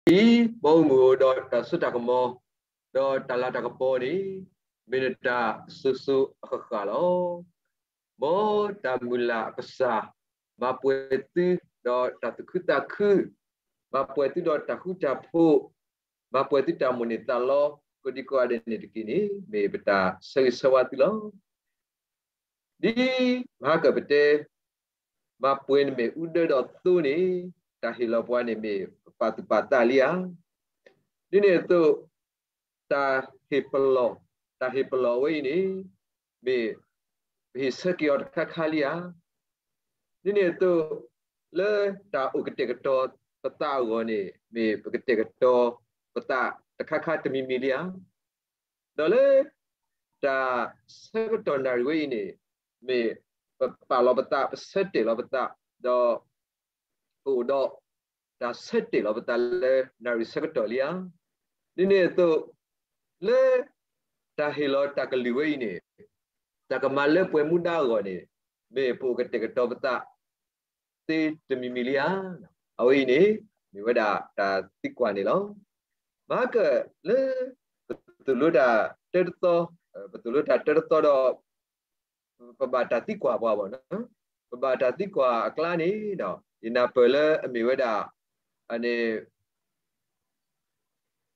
အံၤ မ်အိၣ်မုာ်အိၣ်ဒီးတၢ်စိတၢ်ကမီၤ, ဒီးတၢ်လၤတၢ်ကပီၤန့ၣ် မ့ၢ်နတၢ်စိၤစိၤအဃၣ်ဃၣ်လီၤ. မ်တၢ်မုၢ်လၢ်အကစၢ် မၤပှဲၤသုဒီးတၢ်သူၣ်ခုသးခု, မၤပှဲၤသုဒီးတၢ်ဃူတၢ်ဖိး, မၤပှဲၤသုတၢ်မိၣ်န့ၢ်သးလီ ကိးဒံကိးဂၤဒဲးန့ၣ်တက့ၢ်န့ၣ် မ့ၢ်ပတၢ်ဆၢဂ့ၤဆၢဝါသုလီၤ. ဒ်မဟါကပတဲ မၤပှဲၤနမဲာ်အူဒၢဒီးသိန့ၣ် တၢ်ဟ့ၣ်လီၤပှၤန့ၣ်မ့ၢ်ပပာ်သူၣ်ပာ်သးလံဧါ. ဒ်န့ၣ်အသိး တၢ်ဟ့ၣ်ပလီၢ်, တၢ်ဟ့ၣ်ပလီၢ်အဝဲအံၤန့ၣ် မ့ၢ်ပဟ့ၣ်ဆၢက့ၤအီၤတခါခါလံဧါ. ဒ်န့ၣ်အသိး လၢတၢ်အိၣ်ကတဲာ်ကတီၤပသးအဂီၢ်န့ၣ် မ့ၢ်ပကတဲာ်ကတီၤပသးတခါခါတမံၤမံၤလံဧါ. ဒီးလၢ တၢ်ဆၢကတီၢ်နၣ်ရံၣ်ဝဲအံၤန့ၣ် မ့ၢ်ပပာ်လီၤပသး ပဆၢတဲာ်လီၤပသး ဒီး ပအိၣ်ဒီးတၢ်ဆၢတဲာ်လီၤပသးလၢနၣ်ရံၣ်ဆၢကတီၢ်လံဧါ. ဒ်န့ၣ်အသိး လၢ တၢ်ဟ့ၣ်လီၤတၢ်ကလုၢ်ဝဲအံၤန့ၣ် တၢ်ကမၤလၢပှဲၤမူဒါအဂီၢ်န့ၣ် မ့ၢ်ပအိၣ်ကတဲာ်ကတီၤပသး သ့တမံၤမံၤလံဧါ. အဝဲအံၤန့ၣ် မ့ၢ်ဝဲဒၣ်တၢ်သံကွၢ်န့ၣ်လီၤ. မဟါကလၢ ပသိၣ်လိတၢ်တၢတသီ, ပသိၣ်လိတၢ်တၢတသီဒီး ပဘၣ်တၢ်သံကွၢ်ပှၤဘၣ်, ပဘၣ်တၢ်သံကွၢ်အကျါန့ၣ် ယနၢ်ပၢၢ်လၢအမ့ၢ်ဝဲဒၣ်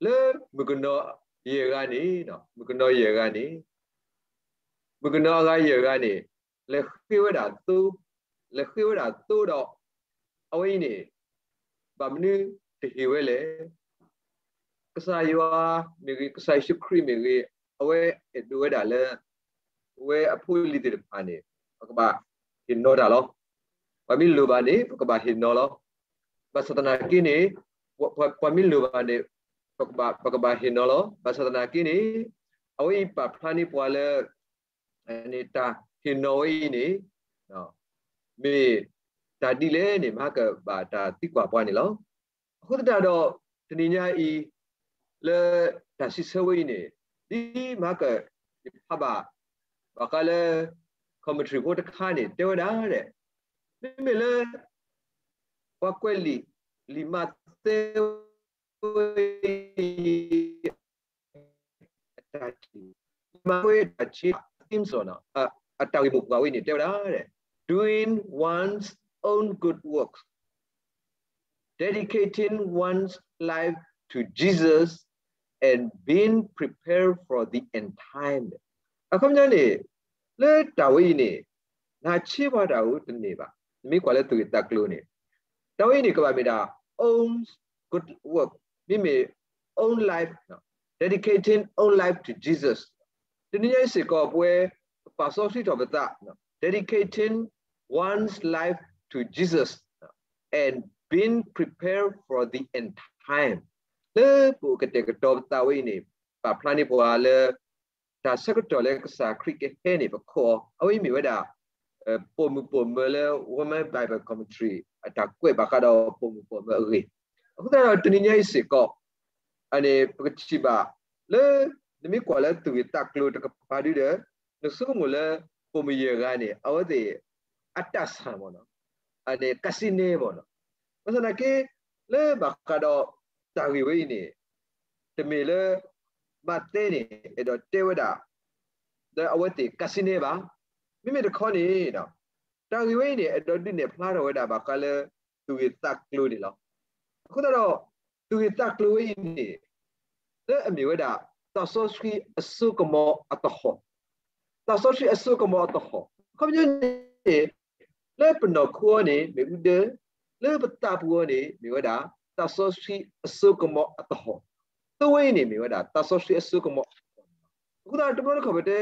လၢမုၣ်ကနီၤယဲၢ်ဂၤန့ၣ်, မုၣ်ကနီၤယဲၢ်ဂၤန့ၣ်, မုၣ်ကနီၤအဂၤယဲၢ်ဂၤန့ၣ် လဲၤဃ့ဝဲဒၣ်သိ, လဲၤဃ့ဝဲဒၣ်သိဒီး အဝဲအံၤန့ၣ် ဘၣ်မနုၤတဟ့ၣ်ဝဲလဲၣ်. ကစၢ်ယွၤမ့ၢ်ဂ့ၤ, ကစၢ်ယ့ၣ်ၡူးခရံာ်မ့ၢ်ဂ့ၤ, အဝဲအဲၣ်ဒိးဝဲဒၣ်လၢ အဝဲအဖိအလံၤသ့ၣ်တဖၣ်န့ၣ် ပကဘၣ်ဟ့ၣ်နီၤတၢ်လီၤ. ပှၤမ့ၢ်လိၣ်ဘၣ်န့ၣ် ပကဘၣ်ဟ့ၣ်နီၤလီၤ. ဘၣ်ဆၣ်သနာ်က့န့ၣ် ပှၤမ့ၢ်လိၣ်ဘၣ်န့ၣ် ပကဘၣ်ဟ့ၣ်နီၤလီၤ. ဘၣ်ဆၣ်သနာ်က့န့ၣ် အဝဲအံၤပာ်ဖျါန့ၢ်ပှၤလၢ တၢ်ဟ့ၣ်နီၤဝဲအံၤန့ၣ် မ့ၢ်တၢ်ဒ်လဲၣ်န့ၣ် မဟါကဘၣ်တၢ်သံကွၢ်ပှၤန့ၣ်လီၤ. အဃိသတးဒီး တနံၤညါအံၤ လၢတၢ်စံးဆၢဝဲအံၤန့ၣ် ဒ်မဟါကယဖးဘၣ် ဘၣ်ဃးလၢ commentary ဖိတခါန့ၣ် တဲဝဲဒၣ် မ့မ့ၢ်လၢ ပှၤကွဲးလံာ် လံာ်မးသဲဝဲအံၤ အတၢ်ထံၣ်, လံာ်မးသဲဝဲအတၢ်ထံၣ် အတၢ်ဂ့ၢ်မိၢ်ပှၢ်ဝဲအံၤန့ၣ် တဲဝဲဒၣ် doing one's own good works, dedicating one's life to Jesus and being prepared for the end time. အခီပညီန့ၣ် လၢတၢ်ဝဲအံၤန့ၣ် နဟးဆှၢပှၤတၢ်ဧိၤတန့ၢ်ဘၣ်. နမ့ၢ်ကွၢ်လၢသူၣ်ဂ့ၢ်သးကျိၤန့ၣ် တၢ်ဝဲအံၤန့ၣ် ကဘၣ်မ့ၢ်ဒၣ် own good work, မ့မ့ၢ် own life, dedicating own life to Jesus. တနံၤညါအံၤစ့ၢ်ကီး ပဝဲ ပပာ်စီဆှံထီၣ်ပသး dedicating one's life to Jesus and being prepared for the end time. လၢပအိၣ်ကတဲာ်ကတီၤပသးဝဲအံၤန့ၣ် ပာ်ဖျါန့ၢ်ပှၤလၢ တၢ်ဆၢကတီၢ်လၢကစၢ်ခရံာ်ကဟဲန့ၣ် ပခိးအီၤ, အဝဲအံၤမ့ၢ်ဝဲဒၣ် ပိာ်မုၣ်ပိာ်မၢၤလၢ Women Bible Commentary အတၢ်ကွဲးဘၣ်ဃးဒီးပိာ်မုၣ်ပိာ်မၢၤအဂ့ၢ်. အဃိသတးဒီးတနံၤညါအံၤစ့ၢ်ကီး အန့ၣ် ပကထံၣ်ဘၣ်လၢ နမ့ၢ်ကွၢ်လၢသူၣ်ဂ့ၢ်သးကျိၤတကပၤဒုဒီး နဆိကမိၣ်လၢ ပိာ်မုၣ်ယဲၢ်ဂၤန့ၣ် အဝဲသ့ၣ် အတၢ်ဆၣ်မ့ၢ်နီၤ, အန့ၣ် ကးစံနဲမ့ၢ်နီၤ. ဘၣ်ဆၣ်သနာ်က့ လၢဘၣ်ဃးဒီးတၢ်ဂ့ၢ်ဝဲအံၤန့ၣ် တမ့ၢ်လၢ မးသဲန့ၣ် အဲၣ်ဒိးတဲဝဲဒၣ် လၢအဝဲသ့ၣ်ကးစံနဲဘၣ်. မ့မ့ၢ်တခီန့ၣ် တၢ်ဂ့ၢ်ဝဲအံၤန့ၣ် အဲၣ်ဒိးဒုးနဲၣ်ဖျါထီၣ်ဝဲဒၣ်ဘၣ်ဃးလၢ သူၣ်ဂ့ၢ်သးကျိၤန့ၣ်လီၤ. အဃိသတးဒီး သူၣ်ဂ့ၢ်သးကျိၤဝဲအံၤန့ၣ် လၢအမ့ၢ်ဝဲဒၣ် သးစီဆှံအစိကမီၤအသဟီၣ်, သးစီဆှံအစိကမီၤအသဟီၣ် အခီပညီန့ၣ် လၢပနီၢ်ခိအံၤန့ၣ် မ့ၣ်အူဒၢ, လၢပသးပူၤအံၤန့ၣ် မ့ၢ်ဝဲဒၣ် သးစီဆှံအစိကမီၤအသဟီၣ်, သိဝဲအံၤန့ၣ် မ့ၢ်ဝဲဒၣ် သးစီဆှံအစိကမီၤအသဟီၣ်န့ၣ်လီၤ. အဃိသတးတဘျီတခီၣ်ပတဲ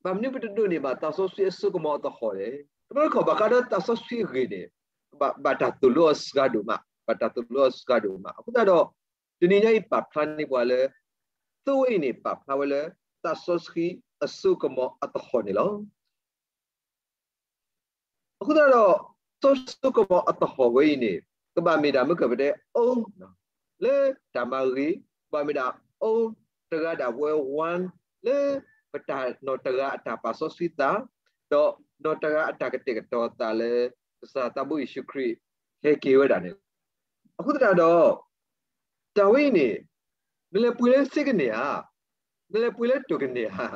ဘၣ်မနုၤပတဒိးန့ၢ်ဘၣ်သးစီဆှံအစိကမီၤအသဟီၣ်လဲၣ်. တဘျီတခီၣ်ဘၣ်ဃးဒီးသးစီဆှံအဂ့ၢ်န့ၣ် ဘၣ်တၢ်သိၣ်လိအီၤစှၤဒိၣ်မး, ဘၣ်တၢ်သိၣ်လိအီၤစှၤဒိၣ်မး. အဃိသတးဒီး တနံၤညါအံၤပာ်ဖျါန့ၢ်ပှၤလၢ သိဝဲအံၤန့ၣ် ပာ်ဖျါဝဲလၢ သးစီဆှံအစိကမီၤအသဟီၣ်န့ၣ်လီၤ. အဃိသတးဒီး သးစီဆှံအစိကမီၤအသဟီၣ်ဝဲအံၤန့ၣ် ကဘၣ်မ့ၢ်ဒၣ်မ့ၢ်ကပတဲ own လၢတၢ်မၤဂ့ၤ, ကဘၣ်မ့ၢ်ဒၣ် own တဂၤဒၣ်ဝဲ one လၢပတၢ်နီၢ်တဂၤအတၢ်ပာ်စီဆှံသး, ဒီးနီၢ်တဂၤအတၢ်ကတဲာ်ကတီၤသးလၢ ကစၢ်သးဘိယ့ၣ်ၡူးခရံာ်ဟဲက့ၤဝဲဒၣ်န့ၣ်လီၤ. အဃိသတးဒီး တၢ်ဝဲအံၤန့ၣ် နလဲၤပှ့ၤလၢစ့ကန့ၢ်ဧါ, နလဲၤပှ့ၤလၢတိၢ်ကန့ၢ်ဧါ,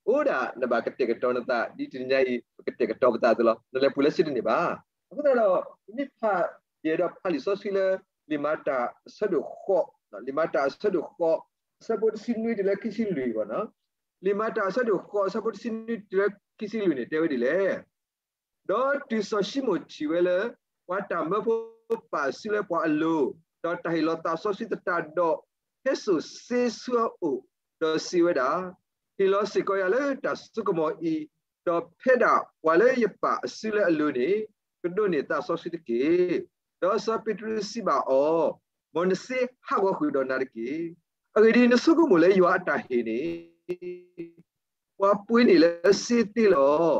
အိၣ်ဒၣ်နဘၣ်ကတဲာ်ကတီၤနသး ဒ်တနံၤညါအံၤ ပကတဲာ်ကတီၤပသးအသိးလီၤ. နလဲၤပှ့ၤလၢစ့တန့ၢ်ဘၣ်. အဃိသတးဒီး ပမ့ၢ်ဖး ယအဲၣ်ဒိးဖးလံာ်စီဆှံလၢ လံာ်မၤတၢ်အဆၢဒိၣ်ဃိး, လံာ်မၤတၢ်အဆၢဒိၣ်ဃိး အဆၢဖိတဆံနွံတုၤလၢခံဆံလွံၢ်အဂီၢ်န့ၣ်, လံာ်မၤတၢ်အဆၢဒိၣ်ဃိး အဆၢဖိတဆံနွံတုၤလၢခံဆံလွံၢ်န့ၣ် တဲဝဲဒ်လဲၣ်. ဒီးတုၤစီၤၡံမိၣ်ထံၣ်ဝဲလၢ ပှၤတၢ်မၢဖိပာ်စုလၢပှၤအလိၤ, ဒီးတၢ်ဟ့ၣ်လီၤသးစီဆှံသတးဒီး ဟဲစိာ်စ့ဆူအအိၣ်, ဒီးစံးဝဲဒၣ်, ဟ့ၣ်လီၤစ့ၢ်ကီးယၤလၢတၢ်စိကမီၤအံၤ, ဒီးဖဲဒၣ်ပှၤလၢယပာ်အစုလၢအလိၤန့ၣ် ကဒိးန့ၢ်သးစီဆှံတက့ၢ်. ဒီးစီၤပ့းတရူးစံးဘၣ်အီၤ, မ်နစ့ဟးဂီၤဃုာ်ဒီးနၤတက့ၢ်. အဂ့ၢ်ဒ်အံၤ, နဆိကမိၣ်လၢယွၤအတၢ်ဟ့ၣ်န့ၣ် ပှၤပှ့ၤန့ၢ်လၢစ့သ့လီၤ.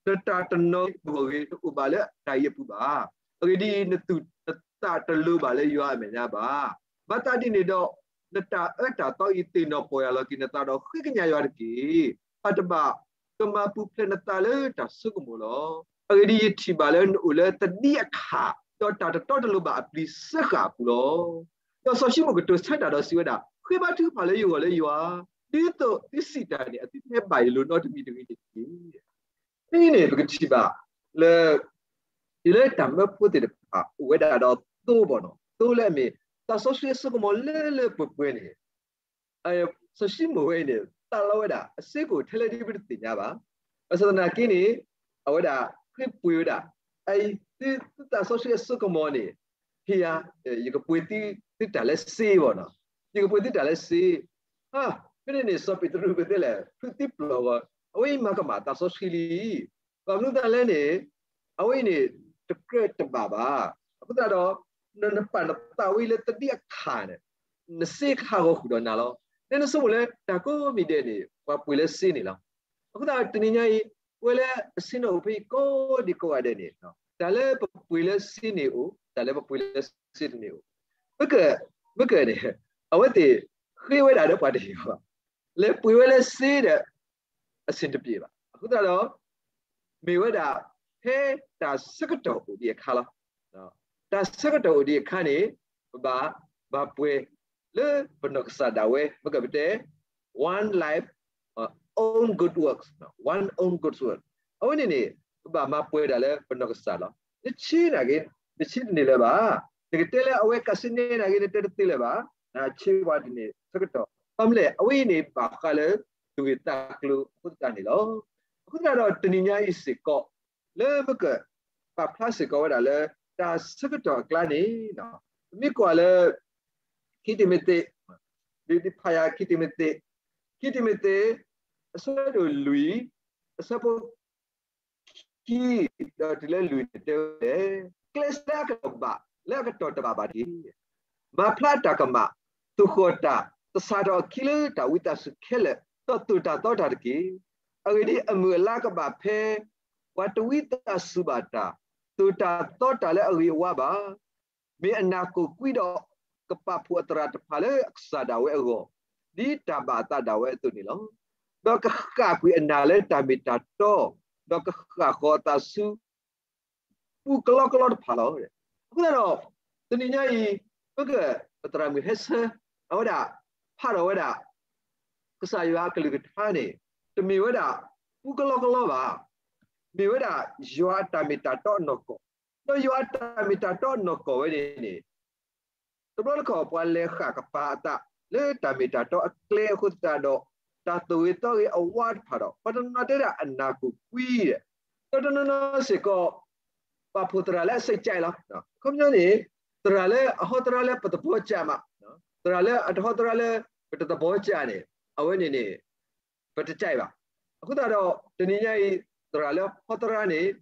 နတၢ်တနီၤဂ့ၤတဂီၢ်ဂ့ၤ တအိၣ်ဘၣ်လၢတၢ်အံၤအပူၤဘၣ်. အဂ့ၢ်ဒ်အံၤ, နသူၣ်နသးတလိၤဘၣ်လၢယွၤအမဲာ်ညါဘၣ်. မၤသးဒ်န့ၣ်ဒီး, နတၢ်အၢတၢ်သီအံၤသ့ၣ်နီၣ်ပီၢ်ယၢ်လီၤက့ၤနသးဒီး ဃ့ကညးယွၤတက့ၢ်. တၢ်တဘၣ်ကမၤပူၤဖျဲးနသးလၢတၢ်ဆိကမိၣ်လီၤ. အဂ့ၢ်ဒ်အံၤ, ယထံၣ်ဘၣ်လၢနအိၣ်လၢသဒံးအခၣ်, ဒီးတၢ်တတီတလိၤဘၣ်အပျံၤစၢဃာ်အပူၤလီၤ. ဒီးစီၤၡံမိၣ်ကတိၤဆၢတၢ်ဒီးစံးဝဲဒၣ်, ဃ့ဘါထုကဖၣ်လၢယဂီၢ်လၢယွၤ, ဒ်သိးသုစံးတၢ်န့ၣ် အသုတဟဲဘၣ်ယလိၤနီတမံၤတဂ့ၤန့ၣ်တက့ၢ်. ဖဲအံၤန့ၣ် ပကထံၣ်ဘၣ်လၢ တုၤလၢတၢ်မၢဖိသ့ၣ်တဖၣ် အိၣ်ဝဲဒၣ်ဒီးသိဘၣ်န့ၣ်, သိလၢအမ့ၢ် သးစီဆှံအစိကမီၤလၢလၢပှဲၤပှဲၤန့ၣ်, စီၤၡံမိၣ်ဝဲအံၤန့ၣ် သးလီဝဲဒၣ် အစ့ကအိၣ်ထဲလဲၣ်ဒ်ပတသ့ၣ်ညါဘၣ်. ဘၣ်ဆၣ်သနာ်က့န့ၣ် အဝဲဒၣ်ဃ့ပှ့ၤဝဲဒၣ်, အံၤ သုသးစီဆှံအစိကမီၤန့ၣ် ဟ့ၣ်ယၤ, ယကပှ့ၤသုတၢ်လၢစ့ဘၣ်န့ၣ်, ယကပှ့ၤသုတၢ်လၢစ့. ဖဲန့ၣ်န့ၣ် စီၤပ့းတရူးပတဲလဲၣ် ဖုးသံပျီၢ်ဂီၤ, အဝဲအံၤမၤကမၣ်သးစီဆှံလံ. ဘၣ်မနုၤသးလဲၣ်န့ၣ်, အဝဲအံၤန့ၣ် တကြၢးတဘၣ်ဘၣ်. အဃိသတးဒီး နပာ်နသးဝဲလၢသဒံးအခၣ်န့ၣ်, နစ့ကဟးဂီၤဃုာ်ဒီးနၤလီၤ. နဆိကမိၣ်လၢတၢ်ကိးမံၤဒဲးန့ၣ် ပှၤပှ့ၤလၢစ့န့ၣ်လီၤ. အဃိသတးဒီးတနံၤညါအံၤ ပဝဲလၢအဆ့ၣ်နီၤအိၣ်ဖဲအံၤကိးဒံကိးဂၤဒဲးန့ၣ်, တၢ်လၢပပှ့ၤလၢစ့န့ၣ်အိၣ်, တၢ်လၢပပှ့ၤလၢစ့တန့ၣ်အိၣ်. မ့ၢ်က, မ့ၢ်ကန့ၣ်, အဝဲသ့ၣ်ဃ့ဝဲဒၣ်ဒီးပှၤတဟ့ၣ်အီၤဘၣ်. လဲၤပှ့ၤဝဲလၢစ့ဒီး အဆင်တပြေဘၣ်. အဃိသတးဒီး မ့ၢ်ဝဲဒၣ် ဖဲတၢ်ဆၢကတီၢ်အိၣ်ဒံးအခါလီၤ. တၢ်ဆၢကတီၢ်အိၣ်ဒံးအခါန့ၣ် ပဘၣ်မၤပှဲၤလၢပနီၢ်ကစၢ်ဒၣ်ဝဲ, မ့ၢ်ကပတဲ one life, own good works, one own good work. အဝဲန့ၣ်န့ၣ် ပဘၣ်မၤပှဲၤဒၣ်လၢပနီၢ်ကစၢ်လီၤ. နဆ့နာ်က့, နဆ့တန့ၢ်လၢၤဘၣ်. နကတဲလၢအဝဲကးစ့နဲနာ်က့ နတဲတသ့လၢၤဘၣ်. နဆ့ပှၤတန့ၢ်ဆၢကတီၢ်. ဘၣ်မနုၤလဲၣ်, အဝဲအံၤန့ၣ် ဘၣ်ဃးလၢသူၣ်ဂ့ၢ်သးကျိၤအဃိသတးန့ၣ်လီၤ. အဃိသတးဒီးတနံၤညါအံၤစ့ၢ်ကီး လၢမ့ၢ်ကပာ်ဖျါစ့ၢ်ကီးဝဲဒၣ်လၢ တၢ်ဆၢကတီၢ်အကျါန့ၣ်, ပမ့ၢ်ကွၢ်လၢ ခံတံၤမသ့း, ဒ်ဖးယၤခံတံၤမသ့း, ခံတံၤမသ့း အဆၢဒိၣ်လွံၢ်, အဆၢဖိ ခံ ဒီးတုၤလၢလွံၢ်န့ၣ်တဲဝဲ, ကျဲးစၢးလၢအကတီၢ်ဘၣ်, လၢအကတီၢ်တဘၣ်ဘၣ်တက့ၢ်. မၤဖျါတၢ်ကမၣ်, သူၣ်ဃီၣ်တၢ်, သဆၣ်ထီၣ်အခံလၢတၢ်ဝံသးစူၤခဲလၢာ်, ဒီးသိၣ်တၢ်သီတၢ်တက့ၢ်. အဂ့ၢ်ဒ်အံၤ, အမုၢ်အလါကဘၣ်ဖဲ ပှၤတဝံသးစူၤဘၣ်တၢ်, သိၣ်တၢ်သီတၢ်လၢအဂ့ၤအဝါဘၣ်. မ့ၢ်အနၢ်ကိၣ်ကွံဒီး ကပာ်ဖှိၣ်အသရၣ်တဖၣ်လၢအကစၢ်ဒၣ်ဝဲအဂီၢ်, ဒ်တၢ်ဘၣ်အသးဒၣ်ဝဲအသိးန့ၣ်လီၤ. ဒီးကဃၣ်ကွံာ်အနၢ်လၢတၢ်မ့ၢ်တၢ်တီ, ဒီးကဃၣ်ဃီၤအသးဆူ ပူကလီကလီတဖၣ်လီၤ. အဃိသတးဒီး တနံၤညါအံၤ ပက, ပသရၣ်မုၣ်ဟဲဆၢ အဝဲဒၣ် ဖးထီၣ်ဝဲဒၣ် ကစၢ်ယွၤအကလုၢ်ကထါန့ၣ် တမ့ၢ်ဝဲဒၣ် ပူကလီကလီဘၣ်. မ့ၢ်ဝဲဒၣ် ယွၤအတၢ်မ့ၢ်တၢ်တီအနီၢ်ကီၢ်, ဒီးယွၤအတၢ်မ့ၢ်တၢ်တီအနီၢ်ကီၢ်ဝဲန့ၣ်န့ၣ် တဘျီတခီၣ် ပှၤလဲၤဃၣ်ကပၤအသး လၢတၢ်မ့ၢ်တၢ်တီအကျဲအဃိသတးဒီး တၢ်သိၣ်ဂ့ၤသီဂ့ၤအဝါတဖၣ်ဒီး ပှၤတနီၤနီၤတဲဒၣ်အနၢ်ကိၣ်ကွံဒီး ဒီးတနီၤနီၤစ့ၢ်ကီး ပာ်ဖှိၣ်သရၣ်လၢအစံးကဲးလီၤ. အခီပညီန့ၣ် သရၣ်လၢအဟီသရၣ်လၢပသဘီကးမး, သရၣ်လၢအတဟီသရၣ်လၢပတသဘီကးန့ၣ် အဝဲန့ၣ်န့ၣ် ပတကဲးဘၣ်. အဃိသတးဒီး တနံၤညါအံၤ သရၣ်လၢဟီသရၣ်န့ၣ်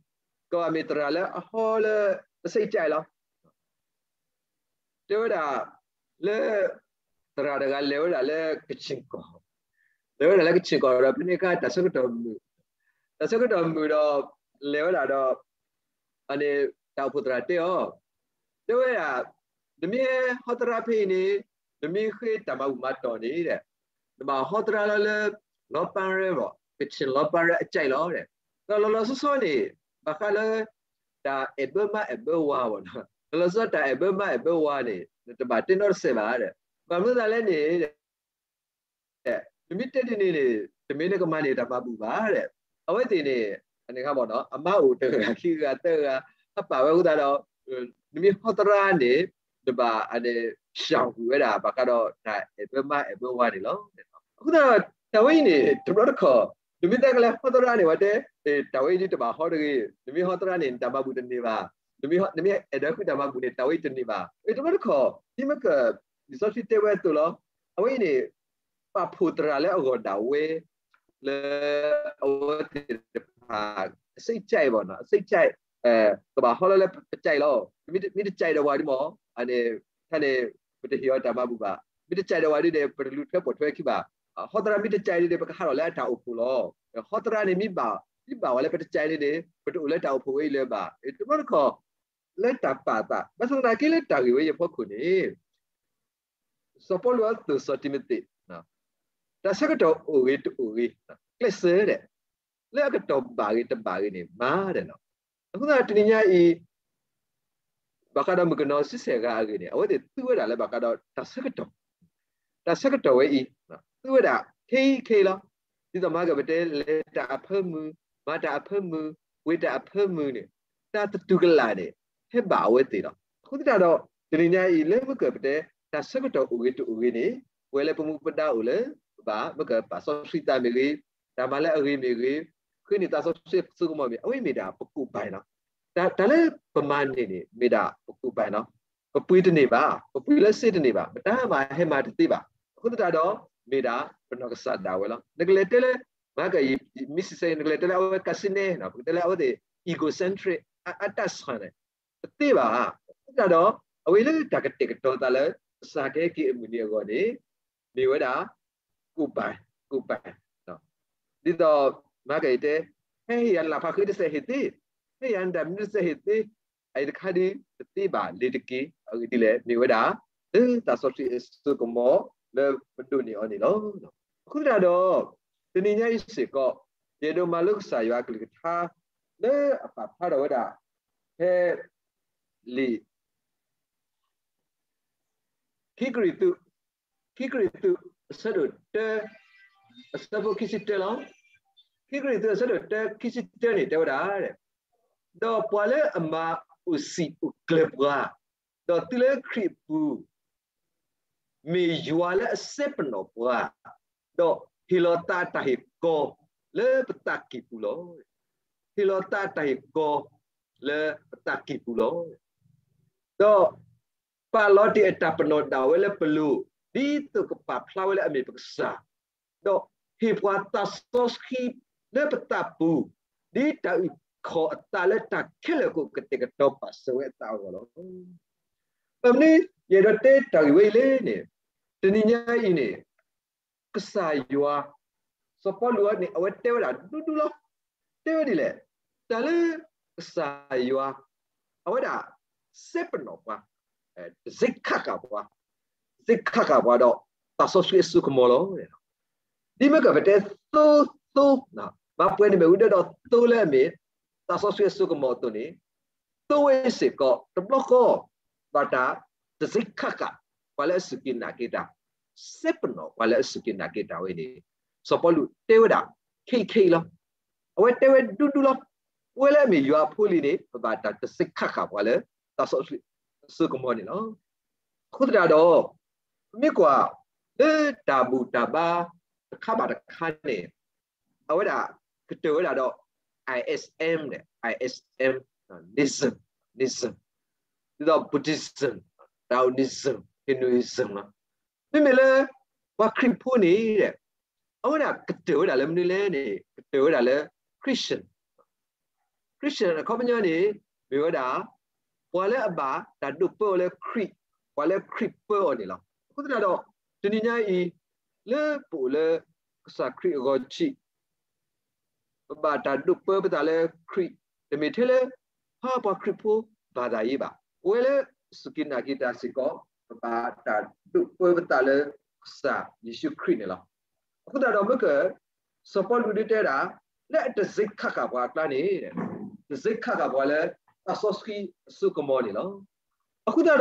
ကဘၣ်မ့ၢ်သရၣ်လၢအဟီလၢအစံးကဲးလီၤ. တဲဝဲဒၣ် လၢ သရၣ်တဂၤလဲၤဝဲဒၣ်လၢကဆ့ၣ်ကီၢ်, လဲၤဝဲဒၣ်လၢကဆ့ၣ်ကီၢ်ဒီး ဖဲန့ၣ်အခါ တၢ်ဆၢကတီၢ်မုာ်, တၢ်ဆၢကတီၢ်မုာ်ဒီး လဲၤဝဲဒၣ်ဒီး အန့ၣ် တၢ်အိၣ်ဖှိၣ်သရၣ်တဲအီၤ, တဲဝဲဒၣ် နမ့ၢ်ဟဲဟီသရၣ်ဖဲအံၤန့ၣ် နမ့ၢ်ဃ့တၢ်မၤဘူၣ်မၤတီၢ်န့ၣ်ဒီး နဘၣ်ဟီသရၣ်လၢလၢ လီပၢ်ရဲၣ်ဘၣ် ကဆ့ၣ်လီပၢ်ရဲၣ်အစံးလီၤ. ဒီးလီၤလီၤဆီဆီန့ၣ် ဘၣ်ဃးလၢ တၢ်အဲၣ်ဘၢမါအဲၣ်ဘၢဝၤဘၣ်န့ၣ်, လီၤလီၤဆီဆီတၢ်အဲၣ်ဘၢမါအဲၣ်ဘၢဝၤန့ၣ် နတဘၣ်တဲနီတစဲးဘၣ်. ဘၣ်မနုၤသးလဲၣ်န့ၣ် နမ့ၢ်တဲဒ်န့ၣ်န့ၣ် တမ့ၢ်နကမၤန့ၢ်တၢ်မၤဘူၣ်ဘၣ်. အဝဲသ့ၣ်န့ၣ် အမါအိၣ်တဂၤခံဂၤသၢဂၤ ဟးပာ်ဝဲအဃိသတးဒီး နမ့ၢ်ဟီသရၣ်န့ၣ် နဘၣ် ရှောင်ကွယ် ဝဲဒၣ် ဘၣ်ဃးဒီးတၢ်အဲၣ်ဘၢမါအဲၣ်ဘၢဝၤန့ၣ်လီၤ. အဃိသတးဒီး တၢ်ဝဲအံၤန့ၣ် တဘျီတခီၣ် နမ့ၢ်သးကလဲၤဟီသရၣ်န့ၣ် ဝဲတဲ တၢ်ဝဲအံၤဒ်တဘၣ်ဟီတဂ့ၤ, နမ့ၢ်ဟီသရၣ်န့ၣ် နတၢ်မၤဘူၣ်တန့ၢ်ဘၣ်, နမ့ၢ်အဲၣ်ဒိးဃုတၢ်မၤဘူၣ်န့ၣ် တၢ်ဝဲအံၤတန့ၢ်ဘၣ်. တဘျီတခီၣ် ဒ်မ့ၢ်က လံာ်စီဆှံတဲဝဲအသိးလီၤ. အဝဲအံၤန့ၣ် ပာ်ဖှိၣ်သရၣ်လၢအဂီၢ်ဒၣ်ဝဲ လၢအဝဲသ့ၣ်တဖၣ် အစိတ်ကြိုက် ပေါ့နော်, အစိတ်ကြိုက် ကဘၣ်ဟီလၢလၢပကြိုက်လီၤ. မ့ၢ်တကြိုက်ဒီးဝဲဒ်မ့ၢ် အန့ၣ် တၢ်န့ၣ် ပတဟ့ၣ်အီၤတၢ်မၤဘူၣ်ဘၣ်. မ့ၢ်တကြိုက်ဒီးဝဲဒ်န့ၣ် ပတလူၤထွဲပိာ်ထွဲခံဘၣ်. ဟီသရၣ်မ့ၢ်တကြိုက်ဒ်န့ၣ် ပကဟးထီၣ်လၢအတၢ်အိၣ်ဖှိၣ်လီၤ. ဟီသရၣ်န့ၣ် မ့ၢ်ဘၣ် မ့ၢ်ဘၣ်ဝဲလၢပတကြိုက်န့ၣ်န့ၣ် ပတအိၣ်လၢတၢ်အိၣ်ဖှိၣ်ဝဲအံၤလၢၤဘၣ်. တဘျီတခီၣ် လၢတၢ်ပာ်သး ဘၣ်ဆၣ်သနာ်က့လၢတၢ်ဂ့ၢ်ဝဲအံၤအဖီခိၣ်န့ၣ် စီၤပီလူးအသိၣ်စီၤတံၤမသ့း တၢ်ဆၢကတီၢ်အိၣ်ဂ့ၤတအိၣ်ဂ့ၤ ကျဲးစၢးဒဲး လၢအကတီၢ်ဘၣ်ဂ့ၤတဘၣ်ဂ့ၤန့ၣ် မၤဒဲးလီၤ. အဃိသတးတနံၤညါအံၤ ဘၣ်ဃးဒီးမုၣ်ကနီၤဆံဆဲၣ်ဂၤအဂ့ၢ်န့ၣ် အဝဲသ့ၣ်သူဝဲဒၣ်လၢဘၣ်ဃးဒီးတၢ်ဆၢကတီၢ်, တၢ်ဆၢကတီၢ်ဝဲအံၤ သူဝဲဒၣ်ခဲအံၤခဲအံၤလီၤ. ဒ်သိးမၤကပတဲ လဲၤတၢ်အဖၢမုၢ်, မၤတၢ်အဖၢမုၢ်, ဝ့ၤတၢ်အဖၢမုၢ်န့ၣ် တၢ်သတူၢ်ကလာ်န့ၣ် ဟဲဘၣ်အဝဲသ့ၣ်လီၤ. အဃိသတးဒီး တနံၤညါအံၤလၢမ့ၢ်ကပတဲ တၢ်ဆၢကတီၢ်အိၣ်ဂ့ၤတအိၣ်ဂ့ၤန့ၣ် ပဝဲလၢပမူပဒါအိၣ်လၢ ပဘၣ်မ့ၢ်ကပာ်စီဆှံသးမ့ၢ်ဂ့ၤ, တၢ်မၤလၢအဂ့ၤမ့ၢ်ဂ့ၤ, ဃ့န့ၢ်သးစီဆှံအစိကမီၤမ့ၢ် အဝဲမ့ၢ်ဒၣ်ပကူၣ်ပာ်လီၤ. တၢ်လၢပမၤန့ၢ်န့ၣ် မ့ၢ်ဒၣ်ပကူၣ်ပာ်လီၤ. ပပှ့ၤတန့ၢ်ဘၣ်, ပပှ့ၤလၢစ့တန့ၢ်ဘၣ်, ပတၢ်မၤဟဲမၤတသ့ဘၣ်. အဃိသတးဒီး မ့ၢ်ဒၣ်ပနီၢ်ကစၢ်ဒၣ်ဝဲလီၤ. နကလဲၤတဲလၢ မၤကယမ့ၢ်စံးဆၢ နကလဲၤတဲလၢအဝဲကစ့နဲ, ပကတဲလၢအဝဲသ့ၣ် egocentric အတၢ်ဆၣ်န့ၣ် တသ့ဘၣ်. အဃိသတးဒီး အဝဲလၢတၢ်ကတဲာ်ကတီၤသးလၢ ကစၢ်ကဟဲက့ၤအမုၢ်နံၤအဂီၢ်န့ၣ် မ့ၢ်ဝဲဒၣ် ကူၣ်ပာ်, ကူၣ်ပာ်, ဒ်သိး မၤကယတဲ ဟဲဟ့ၣ်ယၤနလၢ်ဖးဃ့တစဲးဟ့ၣ်သ့, ဟဲဟ့ၣ်ယၤနတၢ်မနုၤတစဲးဟ့ၣ်သ့, အအံၤတခါဒ်တသ့ဘၣ်လ့ၤတက့ၢ်. အဂ့ၢ်ဒ်လဲၣ် မ့ၢ်ဝဲဒၣ် လၢသးစီဆှံအစိကမီၤလၢပဒိးန့ၢ်အီၤန့ၣ်လီၤ. အဃိသတးဒီး တနံၤညါအံၤစ့ၢ်ကီး ယအဲၣ်ဒိးမၤလိကစၢ်ယွၤအကလုၢ်ကထါ လၢအပာ်ဖျါထီၣ်ဝဲဒၣ် ဖဲလံာ် ခံကရံၣ်သူး, ခံကရံၣ်သူး အဆၢဒိၣ်တၢ အဆၢဖိခံဆံတၢလီၤ. ခံကရံၣ်သူး အဆၢဒိၣ်တၢ ခံဆံတၢန့ၣ် တဲဝဲဒၣ်, ဒီးပှၤလၢအမၤအိၣ်စံာ်အိၣ်ကျၢၤပှၤ, ဒီးတုၤလၢခရံာ်အပူၤ မ့ၢ်ယွၤလၢအစဲပနီၣ်ပှၤ, ဒီးဟ့ၣ်လီၤသးအတၢ်ဟ့ၣ်ကီၤလၢပသးကံၢ်ပူၤလီၤ. ဟ့ၣ်လီၤသးအတၢ်ဟ့ၣ်ကီၤလၢပသးကံၢ်ပူၤလီၤ. ဒီးပာ်လီၤတ့ၢ်အတၢ်ပနီၣ်ဒၣ်ဝဲလၢပလိၤ, ဒ်သိးကပာ်ဖျါဝဲလၢအမ့ၢ်ပကစၢ်, ဒီးဟ့ၣ်ပှၤသးစီဆှံလၢပသးပူၤ, ဒ်တၢ်အုၣ်က့ၤခီၣ်အသးလၢတၢ်ခဲလၢာ်အဃိ ကတဲာ်ကတီၤပာ်စၢၤဝဲအသးအဂီၢ်လီၤ. ဘၣ်မနုၤ ယအဲၣ်ဒိးတဲတၢ်ဂ့ၢ်ဝဲအံၤလဲၣ်န့ၣ်, တနံၤညါအံၤန့ၣ် ကစၢ်ယွၤ, စီၤပီလူးန့ၣ် အဝဲတဲဝဲဒၣ်ဒူဒူလီၤ. တဲဝဲဒ်လဲၣ်, တၢ်လၢကစၢ်ယွၤ အဝဲဒၣ်စဲပနီၣ်ပှၤ, တစ့ခးဃာ်ပှၤ, တစ့ခးဃာ်ပှၤဒီးသးစီဆှံအစိကမီၤလီၤ. ဒ်မ့ၢ်ကပတဲသိ, သိ, မၤပှဲၤန့ၣ်မ့ၢ်ဝံၤဒီး သိလၢအမ့ၢ်သးစီဆှံအစိကမီၤအသိးန့ၣ်, သိဝဲစ့ၢ်ကီး တဘျီဃီ ဘၣ်တၢ်တစ့ခးဃာ်ပှၤလၢအစူၢ်က့ၤနာ်က့ၤတၢ်, စဲပနီၣ်ပှၤလၢအစူၢ်က့ၤနာ်က့ၤတၢ်ဝဲန့ၣ် စီၤပီလူးတဲဝဲဒၣ် ခဲအံၤခဲအံၤလီၤ. အဝဲတဲဝဲဒူဒူလီၤ. ပဝဲလၢအမ့ၢ်ယွၤအဖိလံၤန့ၣ် ပဘၣ်တၢ်တစ့ခးဃာ်ပှၤလၢသးစီဆှံအစိကမီၤန့ၣ်လီၤ. အဃိသတးဒီး ပမ့ၢ်ကွၢ်လၢတၢ်ဘူၣ်တၢ်ဘါတခါဘၣ်တခါန့ၣ် အဝဲဒၣ်ကတၢၢ်ဝဲဒၣ်ဒီး I S M န့ၣ်, I S M, Ism, Ism, ဒ်သိး Buddhism, Taoism, Hinduism လီၤ. မ့မ့ၢ်လၢ ပှၤခရံာ်ဖိန့ၣ် အဝဲဒၣ်ကတၢၢ်ဝဲဒၣ်လၢမနုၤလဲၣ်န့ၣ် ကတၢၢ်ဝဲဒၣ်လၢ Christian, Christian အခီပညီန့ၣ် မ့ၢ်ဝဲဒၣ် ပှၤလၢအဘၣ်တၢ်ဒိးပၢအီၤလၢခရံာ်, ပှၤလၢခရံာ်ပၢအီၤန့ၣ်လီၤ. အဃိသတးဒီး တနံၤညါအံၤ လၢပအိၣ်လၢကစၢ်ခရံာ်အဂီၢ်ဆံး ပဘၣ်တၢ်ဒိးပၢပသးလၢခရံာ်, တမ့ၢ်ထဲလၢ ဟါပှၤခရံာ်ဖိ ဘာသာရေး ဘၣ်. ပဝဲလၢစူၢ်က့ၤနာ်က့ၤတၢ်စ့ၢ်ကီး ပဘၣ်တၢ်ဒိးပၢပသးလၢကစၢ်ယ့ၣ်ၡူးခရံာ်န့ၣ်လီၤ. အဃိသတးဒီးမ့ၢ်က စီၤပီလူးဒုးတဲဒၣ် လၢအတစ့ခးဃာ်ပှၤအကျါန့ၣ် တစ့ခးဃာ်ပှၤလၢသးစီဆှံအစိကမီၤန့ၣ်လီၤ. အဃိသတး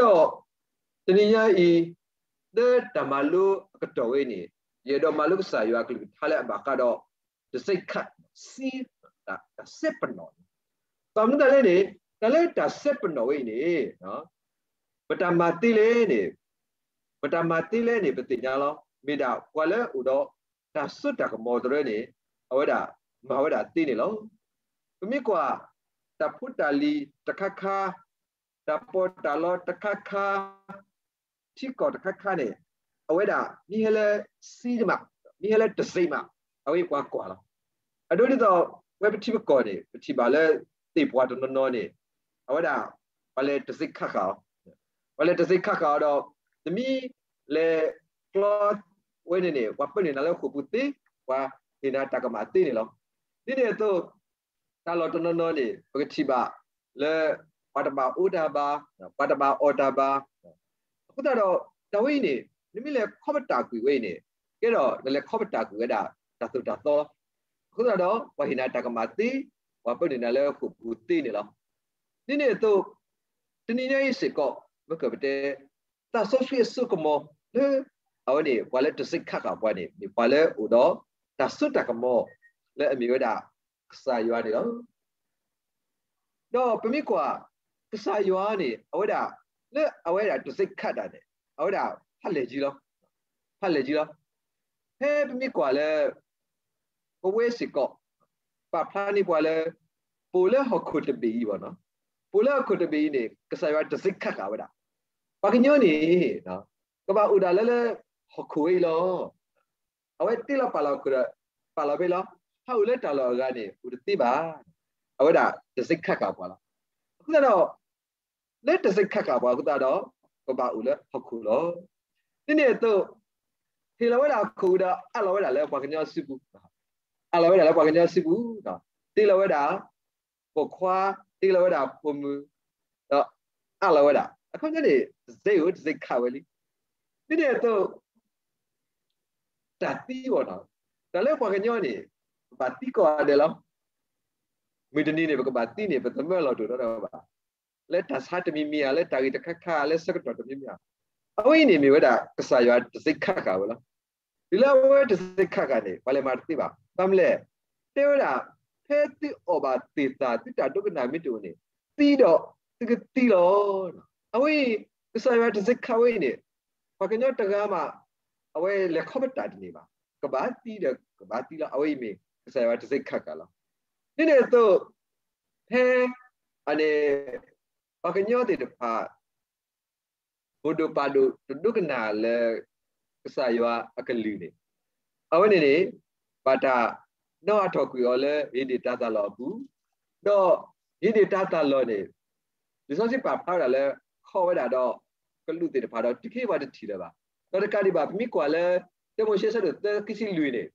ဒီး တနံၤညါအံၤ လၢတၢ်မၤလိအကတီၢ်ဝဲအံၤန့ၣ် ယအဲၣ်ဒိးမၤလိကစၢ်ယွၤအကလုၢ်ကထါလၢအဘၣ်ဃးဒီး တံဆိပ်ခတ်, seal, တံဆိပ်ခတ်, ဘၣ်မနုၤလဲၣ်န့ၣ် တၢ်လၢတံဆိပ်ခတ်ဝဲအံၤန့ၣ် ပတၢ်မၤသ့လဲၣ်န့ၣ်, ပတၢ်မၤသ့လဲၣ်န့ၣ် ပသ့ၣ်ညါလီၤ. မ့ၢ်ဒၣ်ပှၤလၢအိၣ်ဒီးတၢ်စိတၢ်ကမီၤတရၢန့ၣ် အဝဲဒၣ်မၤဝဲဒၣ်သ့န့ၣ်လီၤ. ပမ့ၢ်ကွၢ် တၢ်ဖိတၢ်လံၤတခါခါ, တၢ်ပီးတၢ်လီတခါခါ, ထံကီၢ်တခါခါန့ၣ် အဝဲဒၣ်မ့ၢ်ဟဲလၢ seal မး, မ့ၢ်ဟဲလၢတံဆိပ်မး, အဝဲပှၤကွၢ်လီၤ. အဒိဒ်သိး ဝဲပထံပကီၢ်န့ၣ် ပထံၣ်ဘၣ်လၢ သ့ၣ်ပှၢ်တနီၤနီၤန့ၣ် အဝဲဒၣ် ပှၤလဲၤတံဆိပ်ခတ်ဃာ်အီၤ, ပှၤလဲၤတံဆိပ်ခတ်ဃာ်အီၤဒီး နမ့ၢ်လဲၤကျီဝဲန့ၣ်န့ၣ် ပှၤပာ်န့ၢ်နၤလၢဃိာ်ပူၤသ့, ပှၤဟ့ၣ်နၤတၢ်ကမၣ်သ့န့ၣ်လီၤ. ဒ်န့ၣ်အသိး တၢ်လီၢ်တနီၤနီၤန့ၣ် ပကထံၣ်ဘၣ်လၢ ပှၤတဘၣ်အီၣ်တၢ်ဘၣ်, ပှၤတဘၣ်အီၣ်တၢ်ဘၣ်. အဃိသတးဒီး တၢ်ဝဲအံၤန့ၣ် နမ့ၢ်လဲၤခီပတာ်ကွံာ်ဝဲအံၤန့ၣ် ကဲဒီးနလဲၤခီပတာ်ကွံာ်ဝဲဒၣ် တၢ်သိၣ်တၢ်သီလီၤ. အဃိသတးဒီး ပှၤဟ့ၣ်နၤတၢ်ကမၣ်သ့, ပှၤပာ်န့ၢ်နၤလၢဃိာ်ပူၤသ့န့ၣ်လီၤ. ဒ်န့ၣ်အသိး တနံၤညါအံၤစ့ၢ်ကီး မ့ၢ်ကပတဲ သးစီဆှံအစိကမီၤလၢ အဝဲန့ၣ် ပှၤလၢတံဆိပ်ခတ်ဃာ်ပှၤန့ၣ် မ့ၢ်ပှၤလၢအိၣ်ဒီး တၢ်စိတၢ်ကမီၤ လၢအမ့ၢ်ဝဲဒၣ် ကစၢ်ယွၤန့ၣ်လီၤ. ဒီးပမ့ၢ်ကွၢ် ကစၢ်ယွၤန့ၣ် အဝဲဒၣ် လၢအဝဲဒၣ် တံဆိပ်ခတ် တၢ်န့ၣ် အဝဲဒၣ် ဖးလဲၢ်ကံလီၤ. ဖးလဲၢ်ကံလီၤ. ဖဲပမ့ၢ်ကွၢ်လၢ ပဝဲစ့ၢ်ကီး ပာ်ဖျါန့ၢ်ပှၤလၢ ပအိၣ်လၢဟီၣ်ခိၣ်တဘ့ၣ်အံၤဘၣ်နီၤ, ပအိၣ်လၢဟီၣ်ခိၣ်တဘ့ၣ်အံၤန့ၣ် ကစၢ်ယွၤတံဆိပ်ခတ်ဃာ်ဝဲဒၣ် ပှၤကညီန့ၣ် ကဘၣ်အိၣ်ဒၣ်လၢလၢ ဟီၣ်ခိၣ်ဝဲအံၤလီၤ. အဝဲတ့လီၤပာ်လီၤခိၣ်ဒီး ပာ်လီၤဖဲလီၤ. ဟးအိၣ်လၢတၢ်လီၢ်အဂၤန့ၣ် အိၣ်တသ့ဘၣ်. အဝဲဒၣ်တံဆိပ်ခတ်ဃာ်ပှၤလီၤ. အဃိသတးဒီး လၢတံဆိပ်ခတ်ဃာ်ပှၤအဃိသတးဒီး ပဘၣ်အိၣ်လၢဟီၣ်ခိၣ်လီၤ. ဒ်န့ၣ်အသိး ဟ့ၣ်လီၤဝဲဒၣ်ဟီၣ်ခိၣ်ဒီး အးလီၤဝဲဒၣ်လၢပှၤကညီစုပူၤ, အးလီၤဝဲဒၣ်လၢပှၤကညီစုပူၤ, တ့လီၤဝဲဒၣ် ပိာ်ခွါ, တ့လီၤဝဲဒၣ်ပိာ်မုၣ်, ဒီးအးလီၤဝဲဒၣ် အခီပညီန့ၣ် တံဆိပ်အိၣ် တံဆိပ်ခတ်ဝဲလံ. ဒ်န့ၣ်အသိး တၢ်သံဘၣ်နီၤ, တၢ်လၢပှၤကညီန့ၣ် ပဘၣ်သံကိးဂၤဒဲးလီၤ. မုၢ်တနံၤန့ၣ် ပကဘၣ်သံန့ၣ် ပသမၢလီၢ်တအိၣ်ဒီးဘၣ်. လၢတၢ်ဆါတမံၤမံၤဧါ, လၢတၢ်ဂ့ၢ်တခါခါ, လၢဆၢကတီၢ်တမံၤမံၤဧါ, အဝဲအံၤန့ၣ်မ့ၢ်ဝဲဒၣ် ကစၢ်ယွၤတံဆိပ်ခတ်ဃာ်ဝဲလီၤ. တုၤလၢအဝဲတံဆိပ်ခတ်ဃာ်န့ၣ် ပှၤလဲၤမၤတသ့ဘၣ်. ဘၣ်မနုၤလဲၣ်, တဲဝဲဒၣ် ဖဲသုအီၣ်ဘၣ်သ့ၣ်သၣ် သုတၢ်ဒိကနၣ်မ့ၢ်တအိၣ်န့ၣ် သံဒီးသုကသံလီၤ. အဝဲအံၤ ကစၢ်ယွၤတံဆိပ်ခတ်ဝဲအံၤန့ၣ် ပှၤကညီတဂၤမး အဝဲလဲၤခီပတာ်တန့ၢ်ဘၣ်. ကဘၣ်သံဒီးကဘၣ်သံလီၤ. အဝဲအံၤမ့ၢ် ကစၢ်ယွၤတံဆိပ်ခတ်ဃာ်လီၤ. ဒ်န့ၣ်အသိး ဖဲ အန့ၣ် ပှၤကညီသ့ၣ်တဖၣ် ဖိဒိၣ်ပၢ်ဒိၣ်တဒိကနၣ်လၢ ကစၢ်ယွၤအကလုၢ်န့ၣ် အဝဲန့ၣ်န့ၣ် ဘၣ်တၢ်နီၣ်အါထီၣ်ကွံာ်အီၤလၢ ဟ့ၣ်ဒ့ၣ်တၢ်သၣ်လီၢ်အပူၤ, ဒီးဟ့ၣ်ဒ့ၣ်တၢ်သၣ်လီၢ်န့ၣ် လံာ်စီဆှံပာ်ဖျါဝဲဒၣ်လၢ ခီဝဲဒၣ်ဒီးကလူးသ့ၣ်တဖၣ်ဒီး တုၤခဲအံၤပှၤတထံၣ်လၢၤဘၣ်. ဒီးတကးဒံးဘၣ် ပမ့ၢ်ကွၢ်လၢ တၢမိၤၡ့ဆၢဒိၣ်သၢ ခံဆံလွံၢ်န့ၣ်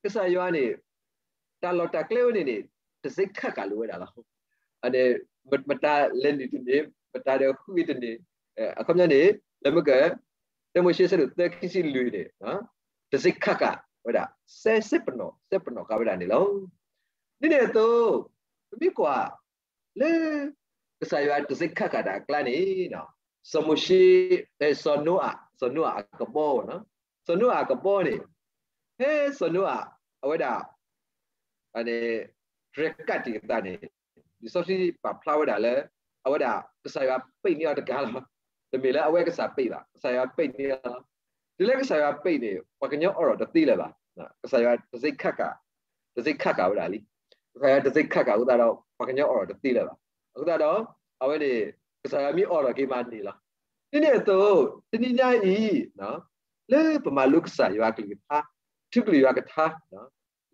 ကစၢ်ယွၤန့ၣ် တၢ်လီၢ်တၢ်ကျဲဝဲန့ၣ်န့ၣ် တံဆိပ်ခတ်ဃာ်လီၤဝဲဒၣ်လီၤ. အန့ၣ် မတၤလဲၤနုာ်တန့ၢ်, မတၤဒီးဃုအ့ၤတန့ၢ်, အခီပညီန့ၣ် လၢမ့ၢ်က တၢမိၤၡ့ဆၢဒိၣ်သၢ ခံဆံလွံၢ်န့ၣ် တံဆိပ်ခတ်ဃာ်ဝဲဒၣ် စဲ စဲပနီၣ် စဲပနီၣ်ဃာ်ဝဲဒၣ်န့ၣ်လီၤ. ဒ်န့ၣ်အသိး ပမ့ၢ်ကွၢ်လၢ ကစၢ်ယွၤတံဆိပ်ခတ်ဃာ်တၢ်အကျါန့ၣ် စီၤမိၤၡ့, စီၤနိအၤ, စီၤနိအၤအကဘီ, စီၤနိအၤအကဘီန့ၣ် ဖဲစီၤနိအၤ အဝဲဒၣ် ရဲၣ်ကးတံာ်အသးန့ၣ် လံာ်စီဆှံပာ်ဖျါဝဲဒၣ်လၢ အဝဲဒၣ်ကစၢ်ယွၤပ့းန့ၢ်အီၤတကးလီၤ. တမ့ၢ်လၢအဝဲကစၢ်ပ့းဘၣ်, ကစၢ်ယွၤပ့းန့ၢ်အီၤလီၤ. တုၤလၢကစၢ်ယွၤပ့းန့ၣ် ပှၤကညီအိးထီၣ်တသ့လၢၤဘၣ်. ကစၢ်ယွၤတံဆိပ်ခတ်ဃာ်, တံဆိပ်ခတ်ဃာ်ဝဲဒၣ်လံ. ကစၢ်ယွၤတံဆိပ်ခတ်ဃာ်အဃိသတးဒီး ပှၤကညီအိးထီၣ်တသ့လၢၤဘၣ်. အဃိသတးဒီး အဝဲန့ၣ် ကစၢ်ယွၤမ့ၢ်အိးထီၣ်က့ၤမးန့ၣ်လီၤ. ဒ်န့ၣ်အသိး တနံၤညါအံၤ လၢပမၤလိကစၢ်ယွၤကလုၢ်ကထါ, ထံကလုၢ်ယွၤကထါ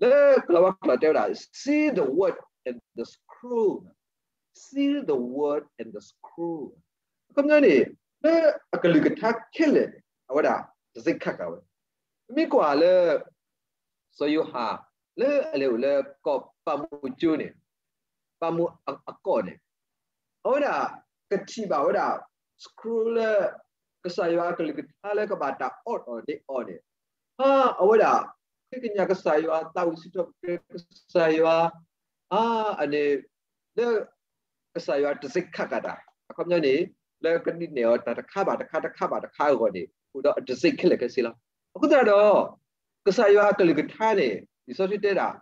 လၢကလၤဝါကျိာ်တဲဝဲဒၣ် seal the word and the scroll, seal the word and the scroll. အခီပညီန့ၣ် လၢအကလုၢ်ကထါခဲလၢာ်န့ၣ် အဝဲဒၣ်တံဆိပ်ခတ်ဃာ်ဝဲ. ပမ့ၢ်ကွၢ်လၢ စီၤယိၤဟၣ် လၢအလဲၤအိၣ်လၢကီၢ်ပၤမူးကၠိန့ၣ်, ပၤမူးအကီၢ်န့ၣ် အဝဲဒၣ်ကထံၣ်ဘၣ်ဝဲဒၣ် scroll လၢ ကစၢ်ယွၤအကလုၢ်ကထါလၢကဘၣ်တၢ်အိးထီၣ်န့ၢ်အီၤန့ၣ်, ဟါ အဝဲဒၣ် ဃ့ကညးကစၢ်ယွၤ, သးဝံၣ်စံးထီၣ်ပတြၢၤကစၢ်ယွၤ, ဟါ အန့ၣ် လၢ ကစၢ်ယွၤတံဆိပ်ခတ်ဃာ်တၢ် အခီပညီန့ၣ် လၢကဒုးနဲၣ်အီၤတၢ်တခါဘၣ်တခါ တခါဘၣ်တခါအဂီၢ်န့ၣ် အိၣ်ဒီးအတံဆိပ်ခဲလၢာ်ခဲဆ့လီၤ. အဃိသတးဒီး ကစၢ်ယွၤအကလုၢ်ကထါန့ၣ် လံာ်စီဆှံတဲဒၣ်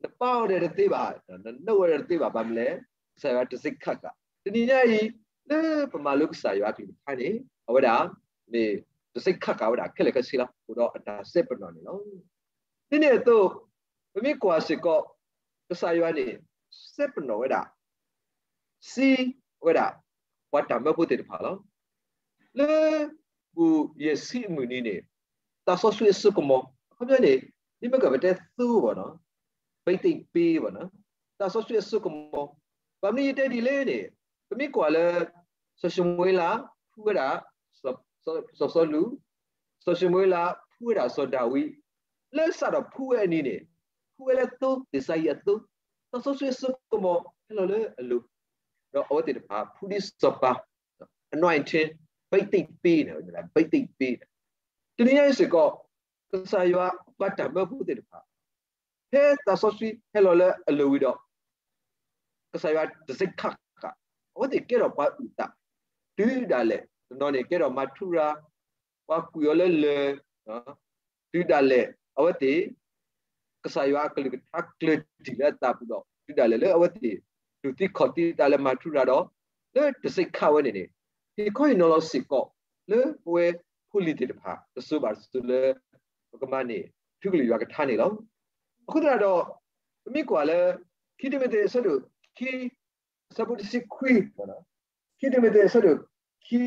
နပာ်အီၤဒီးတသ့ဘၣ်, နနၢ်အီၤဒီးတသ့ဘၣ်, ဘၣ်မနုၤလဲၣ်, ကစၢ်ယွၤတံဆိပ်ဃၣ်ဃၣ်. တနံၤညါအံၤ လၢပမၤလိကစၢ်ယွၤအကလုၢ်ကထါန့ၣ် အဝဲဒၣ် မ့ၢ်တံဆိပ်ဃၣ်ဃၣ်ဝဲဒၣ်ခဲလၢာ်ခဲဆ့လီၤ. အိၣ်ဒီးအတၢ်စဲပနီၣ်န့ၣ်လီၤ. ဒ်န့ၣ်အသိး ပမ့ၢ်ကွၢ်စ့ၢ်ကီး ကစၢ်ယွၤန့ၣ် စဲပနီၣ်ဝဲဒၣ် စံးဝဲဒၣ် ပှၤတၢ်မၢဖိသ့ၣ်တဖၣ်လီၤ. လၢ ပူၤယဲၢ်ဆံအမုၢ်နံၤန့ၣ် သးစီဆှံအစိကမီၤ အခီပညီန့ၣ် ဒ်မ့ၢ်ကပတဲသိဘၣ်နီၤ, ဘံးသ့ၣ်ပ့ဘၣ်နီၤ, သးစီဆှံအစိကမီၤ. ဘၣ်မနုၤယတဲဒ်လဲၣ်န့ၣ် ပမ့ၢ်ကွၢ်လၢ စီၤၡမူၤအ့လး ဖှူဝဲဒၣ် စီၤစီလူး, စီၤၡမူၤအ့လး ဖှူဝဲဒၣ်စီၤဒၤဝံး, လၢစးထီၣ်ဖှူဝဲအနံၤန့ၣ် ဖှူဝဲလၢသိ သ့ၣ်စါယံးအသိ, သးစီဆှံအစိကမီၤဟဲလီၤလၢအလိၤ, ဒီးအဝဲသ့ၣ်တဖၣ် ဖှူဒ်စီၤပၤ anointing, ဘံးသ့ၣ်ပ့န့ၣ်, ဘံးသ့ၣ်ပ့န့ၣ်. တနံၤညါအံၤစ့ၢ်ကီး ကစၢ်ယွၤပှၤတၢ်မၢဖိသ့ၣ်တဖၣ် ဖဲသးစီဆှံဟဲလီၤလၢအလိၤဝံၤဒီး ကစၢ်ယွၤတံဆိပ်ဃၣ်ဃၣ်, အဝဲသ့ၣ်ကဲထီၣ်ပှၤအုၣ်သး, တုၤဒၣ်လဲာ် တနီၤန့ၣ်ကဲထီၣ်မၤထူရၤ, ပှၤကွံာ်အီၤလၢလၢၢ်, တုၤဒၣ်လဲာ် အဝဲသ့ၣ် ကစၢ်ယွၤအကလုၢ်ကထါကျၢၤတံၢ်လၢအသးပူၤဒီး တုၤဒၣ်လဲာ်လၢအဝဲသ့ၣ် တူၢ်သံခီၣ်သံအသးလၢမၤထူရၤဒီး လၢတံဆိပ်ဃၣ်ဝဲန့ၣ်န့ၣ် ဟ့ၣ်ခီဟ့ၣ်နီၤလီၤစ့ၢ်ကီး လၢပဝဲဖိလံၤသ့ၣ်တဖၣ် တစိၤဘၣ်တစိၤလၢ ပကမၤန့ၢ် ထူကလုၢ်ယွၤကထါန့ၣ်လီၤ. အဃိသတးဒီး ပမ့ၢ်ကွၢ်လၢ ခံတံၤမသ့း အဆၢဒိၣ်ခံ အဆၢဖိတဆံခွံ, ခံတံၤမသ့း အဆၢဒိၣ်ခံ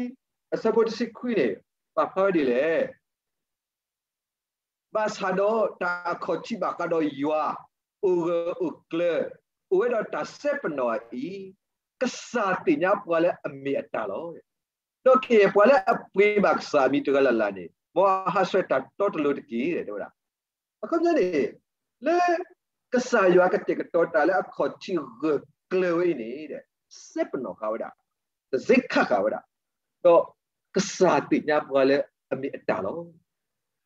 အဆၢဖိတဆံခွံန့ၣ် ပာ်ဖျါဝဲဒ်လဲၣ်. ဘၣ်ဆၣ်ဒီးတၢ်အခီၣ်ထံးဘၣ်ဃးဒီးယွၤ အိၣ်ဂၢၢ်အိၣ်ကျၢၤ အိၣ်ဝဲဒီးတၢ်စဲပနီၣ်အံၤ, ကစၢ်သ့ၣ်ညါပှၤလၢအမ့ၢ်အတၢ်လီၤ. ဒီးကယဲၢ်ပှၤလၢအပှ့ၤဘၣ်ကစၢ်အမံၤတဂၤလၢ်လၢ်န့ၣ် မ်အဟးဆှဲးတၢ်တီတလိၤတက့ၢ် တဲဝဲဒၣ်. အခီပညီန့ၣ် လၢ ကစၢ်ယွၤကတဲာ်ကတီၤတၢ်လၢအခီၣ်ထံးဂၢၢ်ကျၢၤဝဲအံၤန့ၣ် စဲပနီၣ်ဃာ်ဝဲဒၣ်, တံဆိပ်ဃၣ်ဃၣ်ဝဲဒၣ်, ဒီးကစၢ်သ့ၣ်ညါပှၤလၢအမ့ၢ်အတၢ်လီၤ.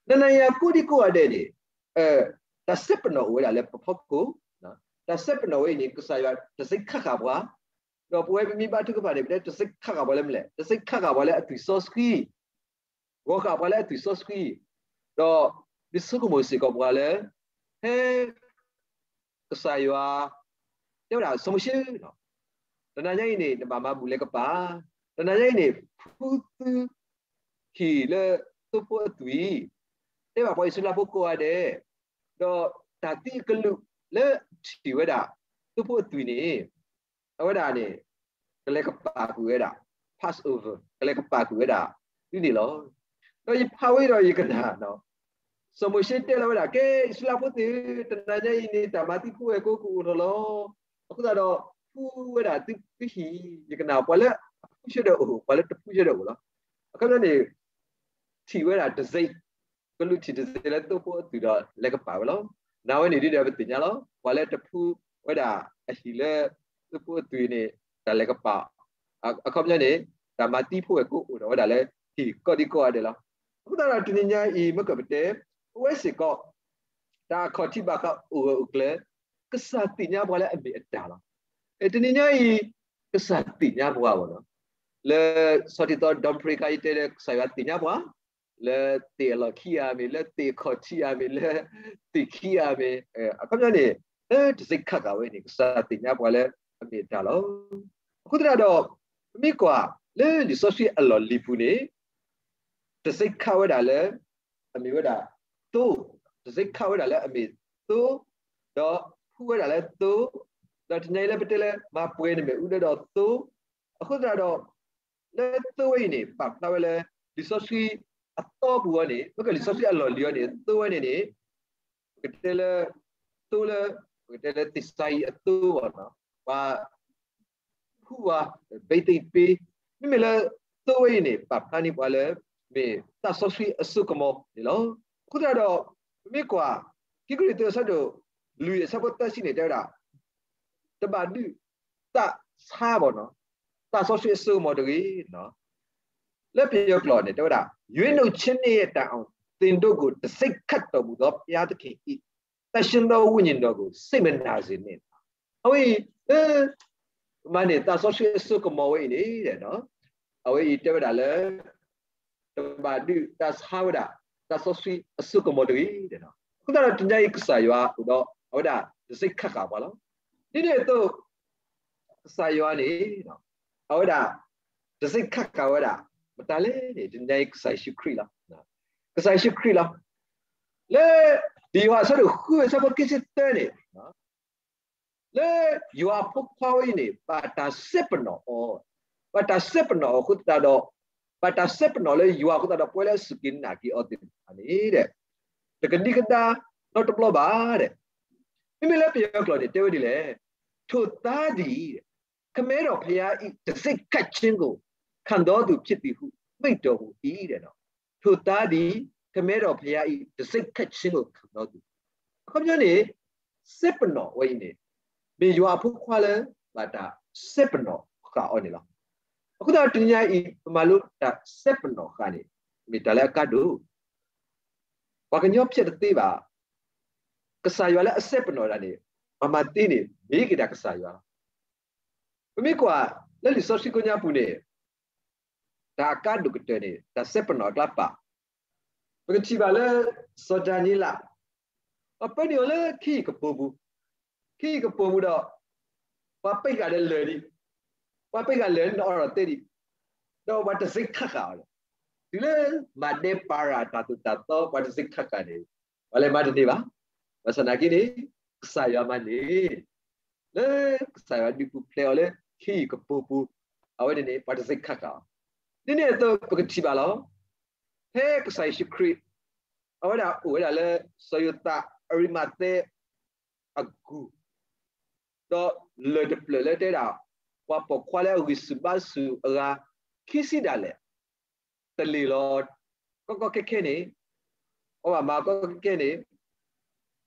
နနၤယၤကိးဒံကိးဂၤဒဲးန့ၣ် တၢ်စဲပနီၣ်အိၣ်ဝဲဒၣ်လၢပဖီခိၣ်, တၢ်စဲပနီၣ်ဝဲအံၤန့ၣ် ကစၢ်ယွၤတံဆိပ်ဃၣ်ဃၣ်ပှၤ, ဒီးပဝဲပမ့ၢ်ဘါထုကဖၣ်န့ၣ် ပတဲတံဆိပ်ဃၣ်ဃၣ်ပှၤလၢမနုၤလဲၣ်, တံဆိပ်ဃၣ်ဃၣ်ပှၤလၢအသွံၣ်စီဆှံ ဂီၤဃာ်ပှၤလၢအသွံၣ်စီဆှံ, ဒီးမ့ၢ်ဆိကမိၣ်စ့ၢ်ကီးပှၤလၢ ဖဲ ကစၢ်ယွၤ တဲဝဲဒၣ်စီၤမိၤၡ့, တနၤညါအံၤန့ၣ် နဘၣ်မၤဘူၣ်လဲၤကပၤ, တနၤညါအံၤန့ၣ် ဖှူသု ဟံၣ်လၢသိဖိအသွံၣ်, တဲဘၣ်ပှၤအံၣ်စရ့လးဖိကိးဂၤဒဲး, ဒီးတၢ်သံအကလူးလၢထံၣ်ဝဲဒၣ် သိဖိအသွံၣ်န့ၣ် အဝဲဒၣ်န့ၣ် ကလဲၤကပာ်ကွံာ်ဝဲဒၣ် Passover ကလဲၤကပာ်ကွံာ်ဝဲဒၣ် ဒ်န့ၣ်လီၤ. ဒီးယဖးဝဲဒီးယကနၣ် စီၤမိၤၡ့တဲလီၤဝဲဒၣ် ကဲ အံၣ်စရ့လးဖိသ့ၣ်ဧၢ, တနၤညါအံၤန့ၣ် တၢ်မၤသံဖှူဝဲကိးကအိၣ်ထီၣ်လီၤ. အဃိသတးဒီး ဖှူဝဲဒၣ်သုဟံၣ်, ယကနၣ်ပှၤလၢအဖှူဆၢဒီးအိၣ်, ပှၤလၢတဖှူဆၢဒီးအိၣ်လီၤ. အခီပညီန့ၣ် ထံၣ်ဝဲဒၣ်တံဆိပ်, ကလူးထံၣ်တံဆိပ်လၢသိဖိအသွံၣ်ဒီးလဲၤကပာ်ဝဲလီၤ. နၤဝဲန့ၣ်ဒ်ဒီးပသ့ၣ်ညါလီၤ. ပှၤလၢတဖှူဝဲဒၣ်အဟံၣ်လၢသိဖိအသွံၣ်န့ၣ် တၢ်လဲၤကပာ်, အခီပညီန့ၣ် တၢ်မၤသံဖှူဝဲကိးအိၣ်ထီၣ်ဝဲဒၣ်လၢဟံၣ်ကိးဒံကိးဂၤဒဲးလီၤ. အဃိသတးဒီးတနံၤညါအံၤ မ့ၢ်ကပတဲ ပဝဲစ့ၢ်ကီး တၢ်အခီၣ်ထံးဘၣ်ဃးအိၣ်ဂၢၢ်အိၣ်ကျၢၤ, ကစၢ်သ့ၣ်ညါပှၤလၢအမ့ၢ်အတၢ်လီၤ. တနံၤညါအံၤ ကစၢ်သ့ၣ်ညါပှၤဘၣ်နီၤ, လၢဆီၣ်တံၢ်သီ ဒီမဖရံခါ ယတဲလၢကစၢ်ယွၤသ့ၣ်ညါပှၤ လၢသ့ၣ်အလီၢ်ခံဧါမ့ၢ်, လၢသ့ၣ်ခီၣ်ထံးဧါမ့ၢ်, လၢသ့ၣ်ခံဧါမ့ၢ်, အခီပညီန့ၣ် လၢတံဆိပ်ဃၣ်ဃၣ်ဝဲန့ၣ် ကစၢ်သ့ၣ်ညါပှၤလၢအမ့ၢ်အတၢ်လီၤ. အဃိသတးဒီး ပမ့ၢ်ကွၢ်လၢလံာ်စီဆှံအလီၢ်လံၤပူၤန့ၣ် တံဆိပ်ဃၣ်ဝဲဒၣ်လၢ အမ့ၢ်ဝဲဒၣ်သိ, တံဆိပ်ဃၣ်ဝဲဒၣ်လၢအမ့ၢ်သိ, ဒီးဖှူဝဲဒၣ်လၢသိ, ဒီးတနံၤအံၤလၢပတဲလၢ မၤပှဲၤနမဲာ်အူဒၢဒီးသိ, အဃိသတးဒီး လၢသိဝဲအံၤန့ၣ် ပာ်ဖျါဝဲလၢ လံာ်စီဆှံအသီပူၤအံၤန့ၣ် မ့ၢ်ကလံာ်စီဆှံအလီၢ်လံၤအံၤန့ၣ် သိဝဲန့ၣ်န့ၣ် ပကတဲလၢ သိလၢ ပကတဲလၢသ့ၣ်စါယံးအသိဘၣ်နီၤ, ပှၤ ဖှူဝဲ ဘံးသ့ၣ်ပ့, မ့မ့ၢ်လၢသိဝဲအံၤန့ၣ် ပာ်ဖျါန့ၢ်ပှၤလၢ မ့ၢ်သးစီဆှံအစိကမီၤန့ၣ်လီၤ. အဃိသတးဒီး ပမ့ၢ်ကွၢ် ခံကရံၣ်သူးအဆၢဒိၣ် လွံၢ်အဆၢဖိသၢဆံန့ၣ် တဲဝဲဒၣ် တဘၣ်ဒုးသးဆါဘၣ်နီၤ, သးစီဆှံအစိကမီၤတဂ့ၤ. လၢပယီၤကျိာ်န့ၣ် တဲဝဲဒၣ် ရွေးနှုတ်ခြင်းနှင့်တၢ်အောင်သင်တို့ကို တံဆိပ်ခတ်တော်မူသော ဘုရားသခင်၏ သန့်ရှင်းသောဝိညာဉ်တော်ကို စိတ်မနာစေနှင့်. အဝဲအံၤ ပမၤန့ၢ်သးစီဆှံအစိကမီၤဝဲအံၤန့ၣ် အဝဲအံၤတဲဝဲဒၣ်လၢ တဘၣ်ဒုးတၢ်ဆါဝဲဒၣ် သးစီဆှံအစိကမီၤတဂ့ၤ. အဃိသတးဒီးတနံၤညါအံၤ ကစၢ်ယွၤအိၣ်ဒီး အဝဲဒၣ်တစ့ခးဃာ်ပှၤလီၤ. ဒ်န့ၣ်အသိး ကစၢ်ယွၤန့ၣ် အဝဲဒၣ် တစ့ခးဃာ်ဝဲဒၣ် မတၤလဲၣ်န့ၣ် တနံၤညါအံၤ ကစၢ်ယ့ၣ်ၡူးခရံာ်လီၤ. ကစၢ်ယ့ၣ်ၡူးခရံာ်လီၤ. လၢ လံာ်ယိၤဟၣ်အဆၢဒိၣ်ဃု အဆၢဖိခံဆံသၢန့ၣ် လၢယွၤအဖိခွါဝဲအံၤန့ၣ် ဘၣ်တၢ်စဲပနီၣ်အီၤ, ဘၣ်တၢ်စဲပနီၣ်အီၤအဃိသတးဒီး, ဘၣ်တၢ်စဲပနီၣ်လၢယွၤအဃိသတးဒီး ပဝဲလၢအစူၢ်က့ၤနာ်က့ၤအီၤသ့ၣ်တဖၣ်န့ၣ် တကဒံကဒါနီတဘျီဘၣ်ဒီး, မ့မ့ၢ်လၢပယီၤကျိာ်န့ၣ် တဲဝဲဒ်လဲၣ်, ထိုသားသည် ခမဲတော်ဘုရား၏ တံဆိပ်ခတ်ခြင်းကို ခံသောသူဖြစ်သည်ဟု မိန့်တော်မူ၏တဲ့နော်. ထိုသားသည် ခမဲတော်ဘုရား၏ တံဆိပ်ခတ်ခြင်းကို ခံသောသူ, အခီပညီန့ၣ် စဲပနီၣ်ဝဲအံၤန့ၣ် မ့ၢ်ယွၤအဖိခွါလၢ ဘၣ်တၢ်စဲပနီၣ်ဃာ်အီၤန့ၣ်လီၤ. အဃိသတးဒီးတနံၤညါအံၤ ပမၤလိတၢ်စဲပနီၣ်ဃာ်န့ၣ် မ့ၢ်တၢ်လၢအကါဒိၣ်, ပှၤကညီဖျဲးတသ့ဘၣ်. ကစၢ်ယွၤလၢအစဲပနီၣ်ဒၣ်န့ၣ် မၤမၤသ့န့ၣ် မ့ၢ်က့ၤတၢ်ကစၢ်ယွၤလီၤ. ပမ့ၢ်ကွၢ်လၢလံာ်စီဆှံကိးညါပူၤန့ၣ် တၢ်အကါဒိၣ်ကတၢၢ်န့ၣ် တၢ်စဲပနီၣ်အကျါပာ်, ပကထံၣ်ဘၣ်လၢ စီၤဒၤနံးယ့လး ပှၤပၢနုာ်အီၤလၢခ့ယုၢ်ကပိာ်ပူၤ, ခ့ယုၢ်ကပိာ်ပူၤဒီး ပှၤပ့းဃာ်ဒီးလၢၢ်ဒံး, ပှၤပ့းဃာ်လၢၢ်န့ၣ် အီၣ်ဒီးသ့ဒံး, ဒီးပှၤတံဆိပ်ခတ်ဃာ်အီၤဒီး, တုၤလၢမၤဒဲပၤရၣ်တၢ်သိၣ်တၢ်သီ ပှၤတံဆိပ်ခတ်ဃာ်န့ၣ် ပှၤလဲၤမၤတန့ၢ်ဘၣ်. ဘၣ်ဆၣ်သနာ်က့န့ၣ် ကစၢ်ယွၤမၤန့ၢ်, လၢကစၢ်ယွၤဒုးပူၤဖျဲးအီၤလၢခ့ယုၢ်ကပိာ်ပူၤ, အဝဲန့ၣ်န့ၣ် ပှၤတံဆိပ်ခတ်ဃာ်အီၤ, ဒ်န့ၣ်အသိးပကထံၣ်ဘၣ်လီၤ. ဖဲကစၢ်ယ့ၣ်ၡူးခရံာ် အဝဲဒၣ်အိၣ်ဝဲဒၣ်လၢ စီၤယိၤသးအရံမၤသဲအကူၢ်, ဒီးလၢၢ်တဖျၢၣ်လၢတဲဒၣ် ပှၤပိာ်ခွါလၢအဂံၢ်ဆူၣ်ဘါဆူၣ်အဂၤ ခံဆံဒၣ်လဲာ် တလ့ၢ်လီၤ. ကီကီခဲခဲန့ၣ်, အီၣ်ဘၣ်မၤကီကီခဲခဲန့ၣ်,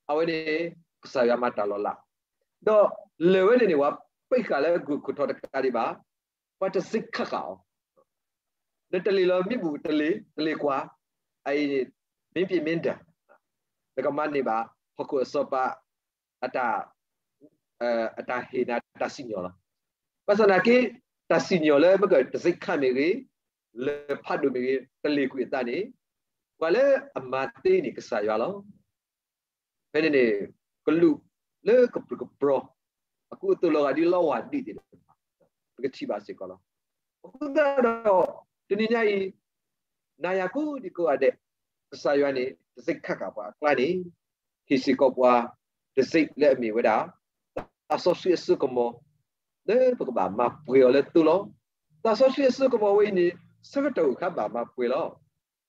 အဝဲန့ၣ် ကစၢ်ယွၤမၤတၢ်လီၤလး, ဒီးလၢၢ်ဝဲန့ၣ်န့ၣ် ပှၤပ့းဃာ်လၢအကူၢ်ခိၣ်ထီၣ်တကးဒံးဘၣ်, ပှၤတံဆိပ်ခတ်ဃာ်အီၤ, နတလ့ၢ်လီၤမ့ၣ်ဘူၣ်တလ့ၢ်, တလ့ၢ်ကွၢ်, အအံၤန့ၣ် မ့ၢ်ပ့ၣ်မ့ၢ်ဒၢး, နကမၤန့ၢ်ဘၣ် ဟီၣ်ခိၣ်အစီၤပၤ အတၢ်ဟ့ၣ်နၤတၢ်စံၣ်ညီၣ်လီၤ. ဘၣ်ဆၣ်သနာ်က့ တၢ်စံၣ်ညီၣ်လၢမ့ၢ်ကတံဆိပ်ခတ်မ့ၢ်ဂ့ၤ, လၢၢ်ဖးဒိၣ်မ့ၢ်ဂ့ၤ, တလ့ၢ်ကွံာ်အသးန့ၣ်, ပှၤလၢအမၤသ့န့ၣ်ကစၢ်ယွၤလီၤ. ဖဲန့ၣ်န့ၣ် ကလူးလၢကပြုၢ်ကပြီၤ အကူအသိးလီၤဂာ်ဒ်လီဝၢ်ဒံးသ့ၣ်တဖၣ် ပကထံၣ်ဘၣ်စ့ၢ်ကီးလီၤ. အဃိသတးဒီး တနံၤညါအံၤ နၤယၤကိးဒံကိးဂၤဒဲး ကစၢ်ယွၤန့ၣ် တံဆိပ်ခတ်ဃာ်ပှၤအကျါန့ၣ် ဟ့ၣ်စ့ၢ်ကီးပှၤ တံဆိပ်လၢအမ့ၢ်ဝဲဒၣ် သးစီဆှံအစိကမီၤ လၢပကဘၣ်မၤပှဲၤအီၤလၢသိလီၤ. သးစီဆှံအစိကမီၤဝဲအံၤန့ၣ် ဆၢကတီၢ်အိၣ်ခါဘၣ်မၤပှဲၤလီၤ.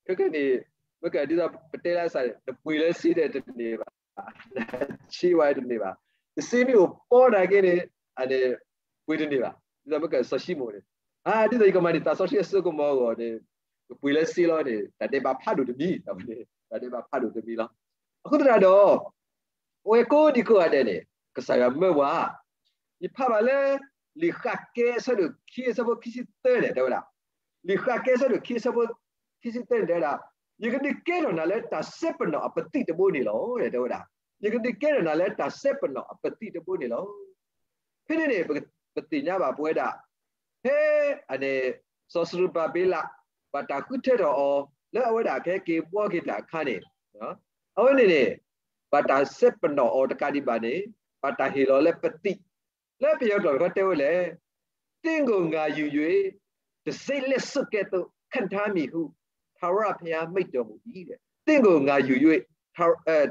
ခဲကနံၣ်န့ၣ် မ့ၢ်ကဒ်သိးပတဲလၢအစၢ်န့ၣ် နပှ့ၤလၢစ့ဒီးတန့ၢ်ဘၣ်, နဆ့ဝဲတန့ၢ်ဘၣ်. တစ့မ့ၢ်အိၣ်ပီနာ်က့န့ၣ် အန့ၣ် ပှ့ၤတန့ၢ်ဘၣ်. ဒ်သိးမ့ၢ်ကစီၤၡံမိၣ်န့ၣ် ဒ်သိးယကမၤန့ၢ်သးစီဆှံအစိကမီၤအဂီၢ်န့ၣ် ကပှ့ၤလၢစ့လီၤန့ၣ် တၢ်ဒဲးဘးဖးဒိၣ်တမံၤ, တၢ်ဒဲးဘးဖးဒိၣ်တမံၤလီၤ. အဃိသတးဒီး ပဝဲကိးဒံကိးဂၤဒဲးန့ၣ် ကစၢ်ယွၤမၢပှၤ ယဖးဘၣ်လၢ လံာ်ဃးကဲအဆၢဒိၣ်ခံ အဆၢဖိခံဆံသၢန့ၣ် တဲဝဲဒၣ်, လံာ်ဃးကဲအဆၢဒိၣ်ခံ အဆၢဖိခံဆံသၢန့ၣ် တဲဝဲဒၣ်, ယကဒုးကဲထီၣ်နၤလၢတၢ်စဲပနီၣ်အပသံၣ်တဘိန့ၣ်လီၤ. တဲဝဲဒၣ်, ယကဒုးကဲထီၣ်နၤလၢတၢ်စဲပနီၣ်အပသံၣ်တဘိန့ၣ်လီၤ. ဖဲန့ၣ်န့ၣ် ပသ့ၣ်ညါဘၣ်ပဝဲဒၣ် ဖဲအန့ၣ် စီၤစရူၤဘၤဘ့လး ဘၣ်တၢ်ဃုထၢထီၣ်အီၤ လၢအဝဲဒၣ်ကဟဲက့ၤဘှီက့ၤတၢ်အခါန့ၣ် အဝဲန့ၣ်န့ၣ် ဘၣ်တၢ်စဲပနီၣ်အီၤတကးဒံးဘၣ်န့ၣ် ဘၣ်တၢ်ဟ့ၣ်လီၤလၢပသံၣ် လၢပယီၤကျိာ်တခီတဲဝဲလဲၣ်, သင့်ကိုငါယူ၍ တံဆိပ်လက်စွပ်ကဲ့သို့ ခန့်ထားမည်ဟု ထာဝရဘုရားမိန့်တော်မူ၏တဲ့. သင့်ကိုငါယူ၍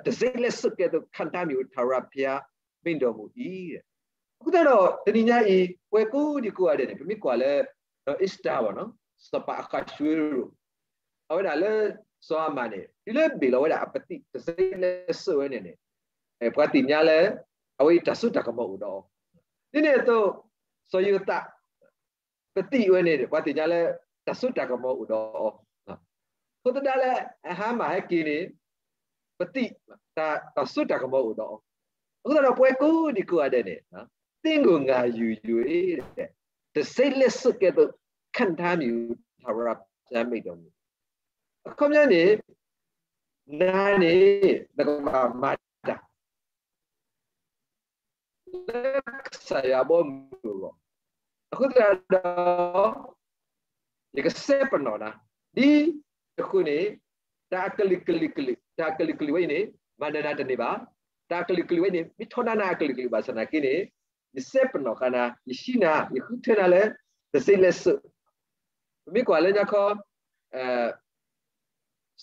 တံဆိပ်လက်စွပ်ကဲ့သို့ ခန့်ထားမည်ဟု ထာဝရဘုရားမိန့်တော်မူ၏တဲ့. အဃိသတးဒီး တနံၤညါအံၤ ပဝဲကိးဒံကိးဂၤဒဲးန့ၣ် ပမ့ၢ်ကွၢ်လၢ အ့စတၢ်ဘၣ်နီၤ စီၤပၤအဃးၡွ့ရိၤ အဝဲဒၣ်လၢ စီၤအၤမၣ်န့ၣ် တုၤလၢဘ့ၣ်လီၤဝဲဒၣ်အပသံၣ် တံဆိပ်လက်စွပ်ဝဲန့ၣ်န့ၣ် ပှၤသ့ၣ်ညါလၢ အဝဲအံၤတၢ်စိတၢ်ကမီၤအိၣ်ဒီးအီၤ, ဒ်န့ၣ်အသိး စီၤယိၤသး ပသံၣ်ဝဲန့ၣ် ပှၤသ့ၣ်ညါလၢ တၢ်စိတၢ်ကမီၤအိၣ်ဒီးအီၤ, အဃိသတးလၢ အဟါမၢ်ဟဲက့ၤန့ၣ် ပသံၣ် တၢ်စိတၢ်ကမီၤအိၣ်ဒီးအီၤ, အဃိသတးဒီးပဝဲကိးဒံကိးဂၤဒဲးန့ၣ် သင့်ကိုငါယူ၍ တံဆိပ်လက်စွပ်ကဲ့သို့ ခန့်ထားမည်ဟု ထာဝရဘုရားမိန့်တော်မူ အခီပညီန့ၣ် နၤန့ၣ် နကဘၣ်မၤတၢ် လၢကစၢ်ယွၤအဘီအမုၢ်အဂီၢ်, အဃိသတးဒီး ယကစဲပနီၣ်နၤ, ဒ်အဃိန့ၣ် တၢ်အကလုာ်ကလုာ်ကလုာ်, တၢ်အကလုာ်ကလုာ်ဝဲအံၤန့ၣ် မၤနၢၤနၤတန့ၢ်ဘၣ်. တၢ်အကလုာ်ကလုာ်ဝဲအံၤန့ၣ် မ့ၢ်ထီဒါနၤအကလုာ်ကလုာ်ဘၣ်ဆၣ်သနာ်က့န့ၣ် ယစဲပနီၣ်ဃာ်နၤ, ယဟံးနၤ, ယဃုထၢနၤလၢ တစ့လဲၣ်စိး. ပမ့ၢ်ကွၢ်လၢညါခီ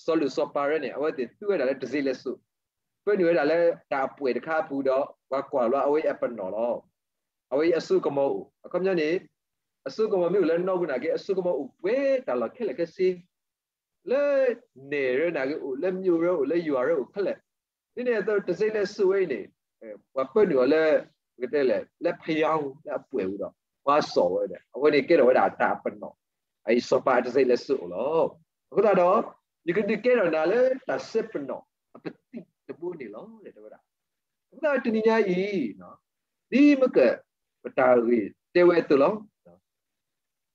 စီၤလိၣ်စီၤပၤရဲန့ၣ် အဝဲသ့ၣ်သူဝဲဒၣ်လၢတစ့လဲၣ်စိး, ပၢနုာ်ဝဲဒၣ်လၢတၢ်အပှဲၤတခါအပူၤဒီး ပှၤကွၢ်လီၤအဝဲအပနီၣ်လီၤ. အဝဲအစိကမီၤအိၣ်, အခီပညီန့ၣ် အစိကမီၤမ့ၢ်အိၣ်လၢနီၣ်ပူၤနာ်က့ အစိကမီၤအိၣ်ပှဲၤတၢ်လီၢ်ခဲလၢာ်ခဲဆ့, လၢနဲၣ်ရၢနာ်က့အိၣ်, လၢမိၢ်ရၢအိၣ်, လၢယွၤရၢအိၣ်ခဲလၢာ်. ဒ်န့ၣ်အသိး တစ့လဲၣ်စိးဝဲအံၤန့ၣ် ပှၤပၢနုာ်အီၤလၢ ပကတဲလဲၣ် လၢဖယါ လၢအပှဲၤပူၤဒီး ပှၤစိာ်ဝဲဒၣ် အဝဲန့ၣ်ကဲထီၣ်ဝဲဒၣ်တၢ်အပနီၣ်, အအံၤစီၤပၤတစ့လဲၣ်စိးအိၣ်လီၤ. အဃိသတးဒီး ယကဒုးကဲထီၣ်နၤလၢတၢ်စဲပနီၣ်အပသံၣ်တဘိန့ၣ်လီၤ တဲဝဲဒၣ်. အဃိသတးတနံၤညါအံၤ ဒ်မ့ၢ်က ပတၢ်ဂ့ၢ်တဲဝဲအသိးလီၤ.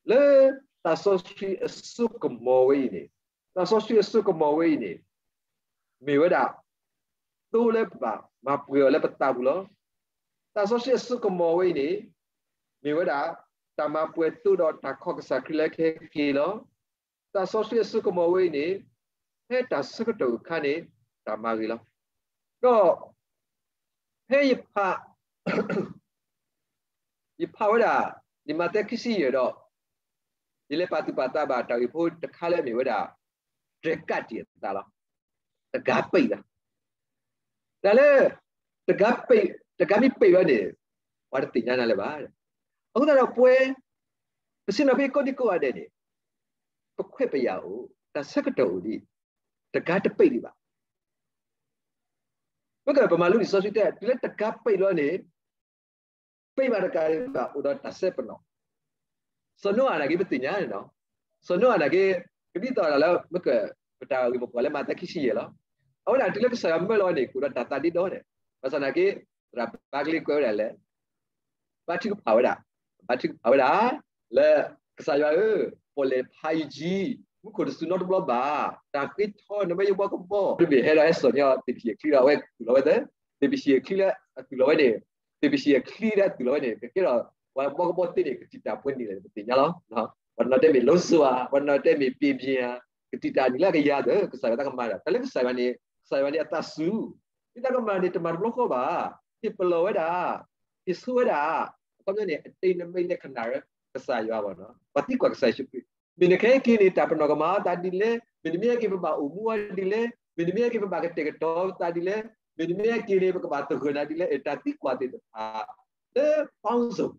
လၢသးစီဆှံအစိကမီၤဝဲအံၤန့ၣ်, သးစီဆှံအစိကမီၤဝဲအံၤန့ၣ် မ့ၢ်ဝဲဒၣ် သိလၢပဘၣ်မၤပှဲၤအီၤလၢပသးပူၤလီၤ. သးစီဆှံအစိကမီၤဝဲအံၤန့ၣ် မ့ၢ်ဝဲဒၣ် တၢ်မၤပှဲၤသိဒီးတၢ်ခီၣ်ကစၢ်ခရံာ်လၢခဲက့ၤလီၤ. သးစီဆှံအစိကမီၤဝဲအံၤန့ၣ် ဖဲတၢ်ဆၢကတီၢ်အခါန့ၣ် တၢ်မၤဂ့ၤလီၤ. ဒီး ဖဲယဖး ယဖးဝဲဒၣ် လံာ်မးသဲခံဆံယဲၢ်ဒီး ယလဲၤပာ်သူၣ်ပာ်သးဘၣ်တၢ်ဂ့ၢ်ဖိတခါလၢအမ့ၢ်ဝဲဒၣ် တြဲၤကးတံာ်အသးလီၤ. တဂၤပံာ်လီၤ. တၢ်လၢ တဂၤပံာ်, တဂၤမ့ၢ်ပံာ်ဘၣ်န့ၣ် ပှၤတသ့ၣ်ညါနၤလၢၤဘၣ်. အဃိသတးဒီးပဝဲ ပဆ့ၣ်နီၤဖဲကိးဒံကိးဂၤဒဲးန့ၣ် ပခွဲးပယာ်အိၣ်, တၢ်ဆၢကတီၢ်အိၣ်ဒံး, တဂၤတပံာ်ဒံးဘၣ်. မ့ၢ်ကပမၤလိလံာ်စီဆှံတဲ တုၤလၢတဂၤပံာ်လီၤန့ၣ် ပံာ်ဘၣ်တကးဒံးဘၣ် အိၣ်ဒီးတၢ်စဲပနီၣ်. စီၤနိအၤနာ်က့ ပသ့ၣ်ညါန့ၣ်လီၤ. စီၤနိအၤနာ်က့ ကဒ်သိးဒၣ်လၢ မ့ၢ်က ပတၢ်ဂ့ၢ်မိၢ်ပှၢ်လၢမးသဲခံဆံယဲၢ်လီၤ. အဝဲဒၣ်တုၤလၢကစၢ်ယွၤမၢလီၤဝဲန့ၣ် ကအိၣ်ဒီးတၢ်သးဒ့ဒီန့ၣ်, ဘၣ်ဆၣ်သနာ်က့ သရၣ်ဘါကလ့ကွဲးဝဲဒၣ်လဲၣ် ဘါထုကဖၣ်ဝဲဒၣ်, ဘါထုကဖၣ်ဝဲဒၣ် လၢ ကစၢ်ယွၤဧၢ, ပီၣ်လဲၣ်ဖးယံၤ, မူခိၣ်တစူၤနီတဘျီဘၣ်, တၢ်ဃ့ထီနမ့ၢ်ယဘှီကဘီ, တဘ့ၣ်ဟဲဒီးဟဲစိာ်န့ၢ်အီၤ သ့ၣ်ပဟံၣ်အချံဒီး အဝဲသူၣ်လီၤဝဲသ့, သ့ၣ်ပဟံၣ်အချံလၢအသူၣ်လီၤဝဲန့ၣ်, သ့ၣ်ပဟံၣ်အချံလၢအသူၣ်လီၤဝဲန့ၣ် ကကဲထီၣ် ပှၤဘှီကဘီသ့န့ၣ် ကတံာ်တာ်ပှဲၤနံၣ်လဲၣ် ပသ့ၣ်ညါလီၤ. ပှၤတနီၤတဲမ့ၢ်လိစိဧါ, ပှၤတနီၤတဲမ့ၢ်ပ့ၣ်ပ့ၣ်ဧါ, ကတံာ်တာ်နံၣ်လၢအကယၤသ့ ကစၢ်ယွၤတၢ်ကမၤဒီး တၢ်လၢကစၢ်ယွၤန့ၣ် ကစၢ်ယွၤန့ၣ်အသးစူၤ, မ့ၢ်တၢ်ကမၤန့ၣ် တမၤတဘျီဃီဘၣ်, ဟ့ၣ်ပလီၢ်ဝဲဒၣ်, ဟ့ၣ်ဆိဝဲဒၣ်, အခီပညီန့ၣ် အတိတ်နိမိတ်လက္ခဏာ ကစၢ်ယွၤဘၣ်နီၤ, ပှၤသံကွၢ်ကစၢ်ယ့ၣ်ၡူးခရံာ်, မ့ၢ်နခဲက့ၤန့ၣ် တၢ်ပနီၣ်ကမၤအသးဒ်လဲၣ်, မ့ၢ်နမ့ၢ်ဟဲက့ၤပဘၣ်အိၣ်မူအီၤဒ်လဲၣ်, မ့ၢ်နမ့ၢ်ဟဲက့ၤပဘၣ်ကတဲာ်ကတီၤပသးဒ်လဲၣ်, မ့ၢ်နမ့ၢ်ဟဲက့ၤန့ၣ် ပကဘၣ်သဂၢၢ်နၤဒ်လဲၣ်, တၢ်သံကွၢ်သ့ၣ်တဖၣ် လၢ ပေါင်းစုံ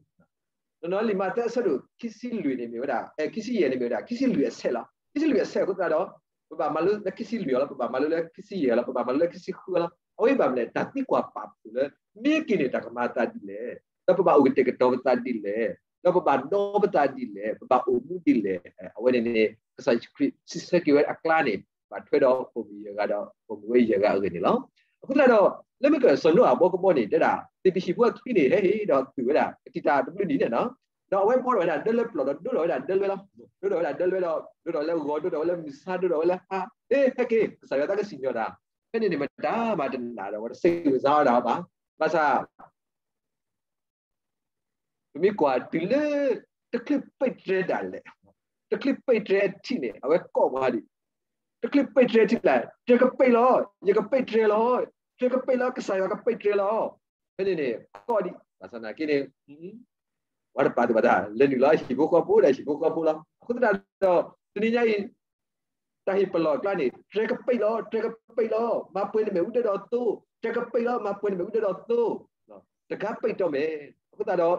နီၤနီၤ လံာ်မးသဲအဆၢဒိၣ်ခံဆံလွံၢ်န့ၣ်မ့ၢ်ဝဲဒၣ်, အဲ ခံဆံယဲၢ်န့ၣ်မ့ၢ်ဝဲဒၣ် ခံဆံလွံၢ်အဆဲးလီၤ. ခံဆံလွံၢ်အဆဲးအဃိသတးဒီး ပဘၣ်မၤလိလၢခံဆံလွံၢ်အီၤလီၤ, ပဘၣ်မၤလိလၢခံဆံယဲၢ်အီၤလီၤ, ပဘၣ်မၤလိလၢခံဆံဃုအီၤလီၤ. အဝဲဘၣ်မနုၤလဲၣ်, တၢ်သံကွၢ်ပာ်ဖှိၣ်လၢ မ့ၢ်က့ၤန့ၣ် တၢ်ကမၤအသးဒ်လဲၣ်, ဒီးပဘၣ်အိၣ်ကတဲာ်ကတီၤပသးဒ်လဲၣ်, ဒီးပဘၣ်ဒီပသးဒ်လဲၣ်, ပဘၣ်အိၣ်မူဒ်လဲၣ်, အဝဲန့ၣ်န့ၣ် ကစၢ်ယ့ၣ်ၡူးခရံာ်စံးဆၢက့ၤဝဲအကျါန့ၣ် ဘၣ်ထွဲဒီးပိာ်မုၣ်ယဲၢ်ဂၤဒီး ပိာ်မုၣ်ဝဲယဲၢ်ဂၤအဂ့ၢ်န့ၣ်လီၤ. အဃိသတးဒီး လၢမ့ၢ်ကစီၤနိအၤဘှီကဘီန့ၣ် တဲဒၣ် သ့ၣ်ပဟံၣ်ဖိအချံန့ၣ် ဟဲဟ့ၣ်ဒီးသူၣ်ဝဲဒၣ် ကတံာ်တာ်တဘျုးနံၣ်န့ၣ်နီၤ, ဒီးအဝဲဘှီထီၣ်ဝဲဒၣ်ဒၢလၢပျီၢ်ဒီး ဒိထီၣ်ဝဲဒၣ်ဒၢလွဲလီၤ. ဒိထီၣ်ဝဲဒၣ်ဒၢလွဲဒီး ဒိထီၣ်လၢဂီၤ ဒိထီၣ်ဝဲလၢမုၢ်ဆါ ဒိထီၣ်ဝဲလၢဟါ, ဟဲဟဲက့ၤ ကစၢ်ယွၤတၢ်ကစံၣ်ညီၣ်တၢ်, ဖဲန့ၣ်န့ၣ် မတၤမၤတနာ်ဒီး ပှၤတစံးဝဲစါဝဲဒၣ်ဘၣ်, ဘၣ်ဆၣ် ပမ့ၢ်ကွၢ်တုၤလၢ တချုးပ့းတြဲဒၣ်လဲာ်, တချုးပ့းတြဲအထံးန့ၣ် အဝဲကိးပှၤဒံး, တချုးပ့းတြဲထံးလဲၣ်, တြဲကပ့းလီၤ, ယကပ့းတြဲလီၤ, တြဲကပ့းလီၤ, ကစၢ်ယွၤကပ့းတြဲလီၤ. ဖဲန့ၣ်န့ၣ် ကိးဒံး ဘၣ်ဆၣ်သနာ်က့န့ၣ် ပှၤတပာ်သူၣ်ပာ်သး လဲၤနုာ်လီၤဟံၣ်ဖိဃီဖိဒီး ဟံၣ်ဖိဃီဖိလီၤ. အဃိသတးဒီး တနံၤညါအံၤ တၢ်ဟ့ၣ်ပလီၢ်အကျါန့ၣ် တြဲကပ့းလီၤ, တြဲကပ့းလီၤ, မၤပှဲၤနမဲာ်အူဒၢဒီးသိ, တြဲကပ့းလီၤ, မၤပှဲၤနမဲာ်အူဒၢဒီးသိ, တဂၤပ့းတီၢ်မဲာ်. အဃိသတး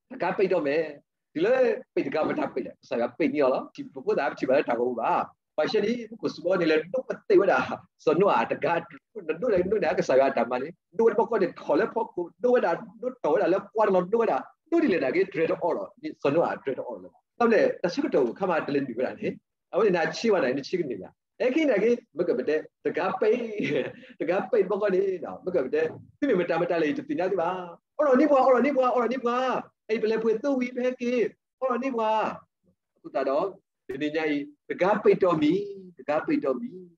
ဒီး တဂၤပ့းတီၢ်မဲာ်, တုၤလၢပ့းတဂၤ မတၤပ့းလဲၣ်, ကစၢ်ယွၤပ့းန့ၢ်အီၤလီၤ. ပဖိသၣ်ပထံၣ်ဘၣ်လၢတၢ်ဂီၤပူၤဘၣ်. ဘၣ်ဆၣ်န့ၣ် မူခိၣ်စူၤဘီန့ၣ် လဲၤဒိးပသ့ၣ်ဝဲဒၣ် စီၤနိအၤတဂၤ, နဒိးလဲၤဒိးန့ၣ် ကစၢ်ယွၤအတၢ်မၤန့ၣ် ဒိးဝဲတဘျီဃီန့ၣ် ထီၣ်လၢဖီခိၣ် ဒိးဝဲဒၣ်, ဒိးထီၣ်ဝဲဒၣ်လၢပှၢ်တလီၤ ဒိးဝဲဒၣ်, ဒိးဒ်လဲၣ်နာ်က့ တြဲၤတအိၣ်လီၤ, စီၤနိအၤတြဲၤတအိၣ်လၢၤဘၣ်. ဘၣ်မနုၤလဲၣ်, တၢ်ဆၢကတီၢ်အိၣ်အခါမး တလဲၤနုာ်ဝဲဒၣ်န့ၣ်, အဝဲန့ၣ် နဆ့ဝဲန့ၣ် နဆ့ကန့ၢ်ယၤ. အဲ ခဲအံၤနာ်က့ မ့ၢ်ကပတဲ တဂၤပ့း, တဂၤပ့းတဘျီဃီန့ၣ် မ့ၢ်ကပတဲ သုမ့ၢ်မတၤမတၤလဲၣ် ယတသ့ၣ်ညါသုဘၣ်. အိးထီၣ်န့ၢ်ပှၤ, အိးထီၣ်န့ၢ်ပှၤ, အိးထီၣ်န့ၢ်ပှၤ, အံၤ ပလဲၤပှ့ၤသိဝံၤ ပဟဲက့ၤ, အိးထီၣ်န့ၢ်ပှၤ. အဃိသတးဒီး တနံၤညါအံၤ တဂၤပ့းတီၢ်မံၤ, တဂၤပ့းတီၢ်မံၤ.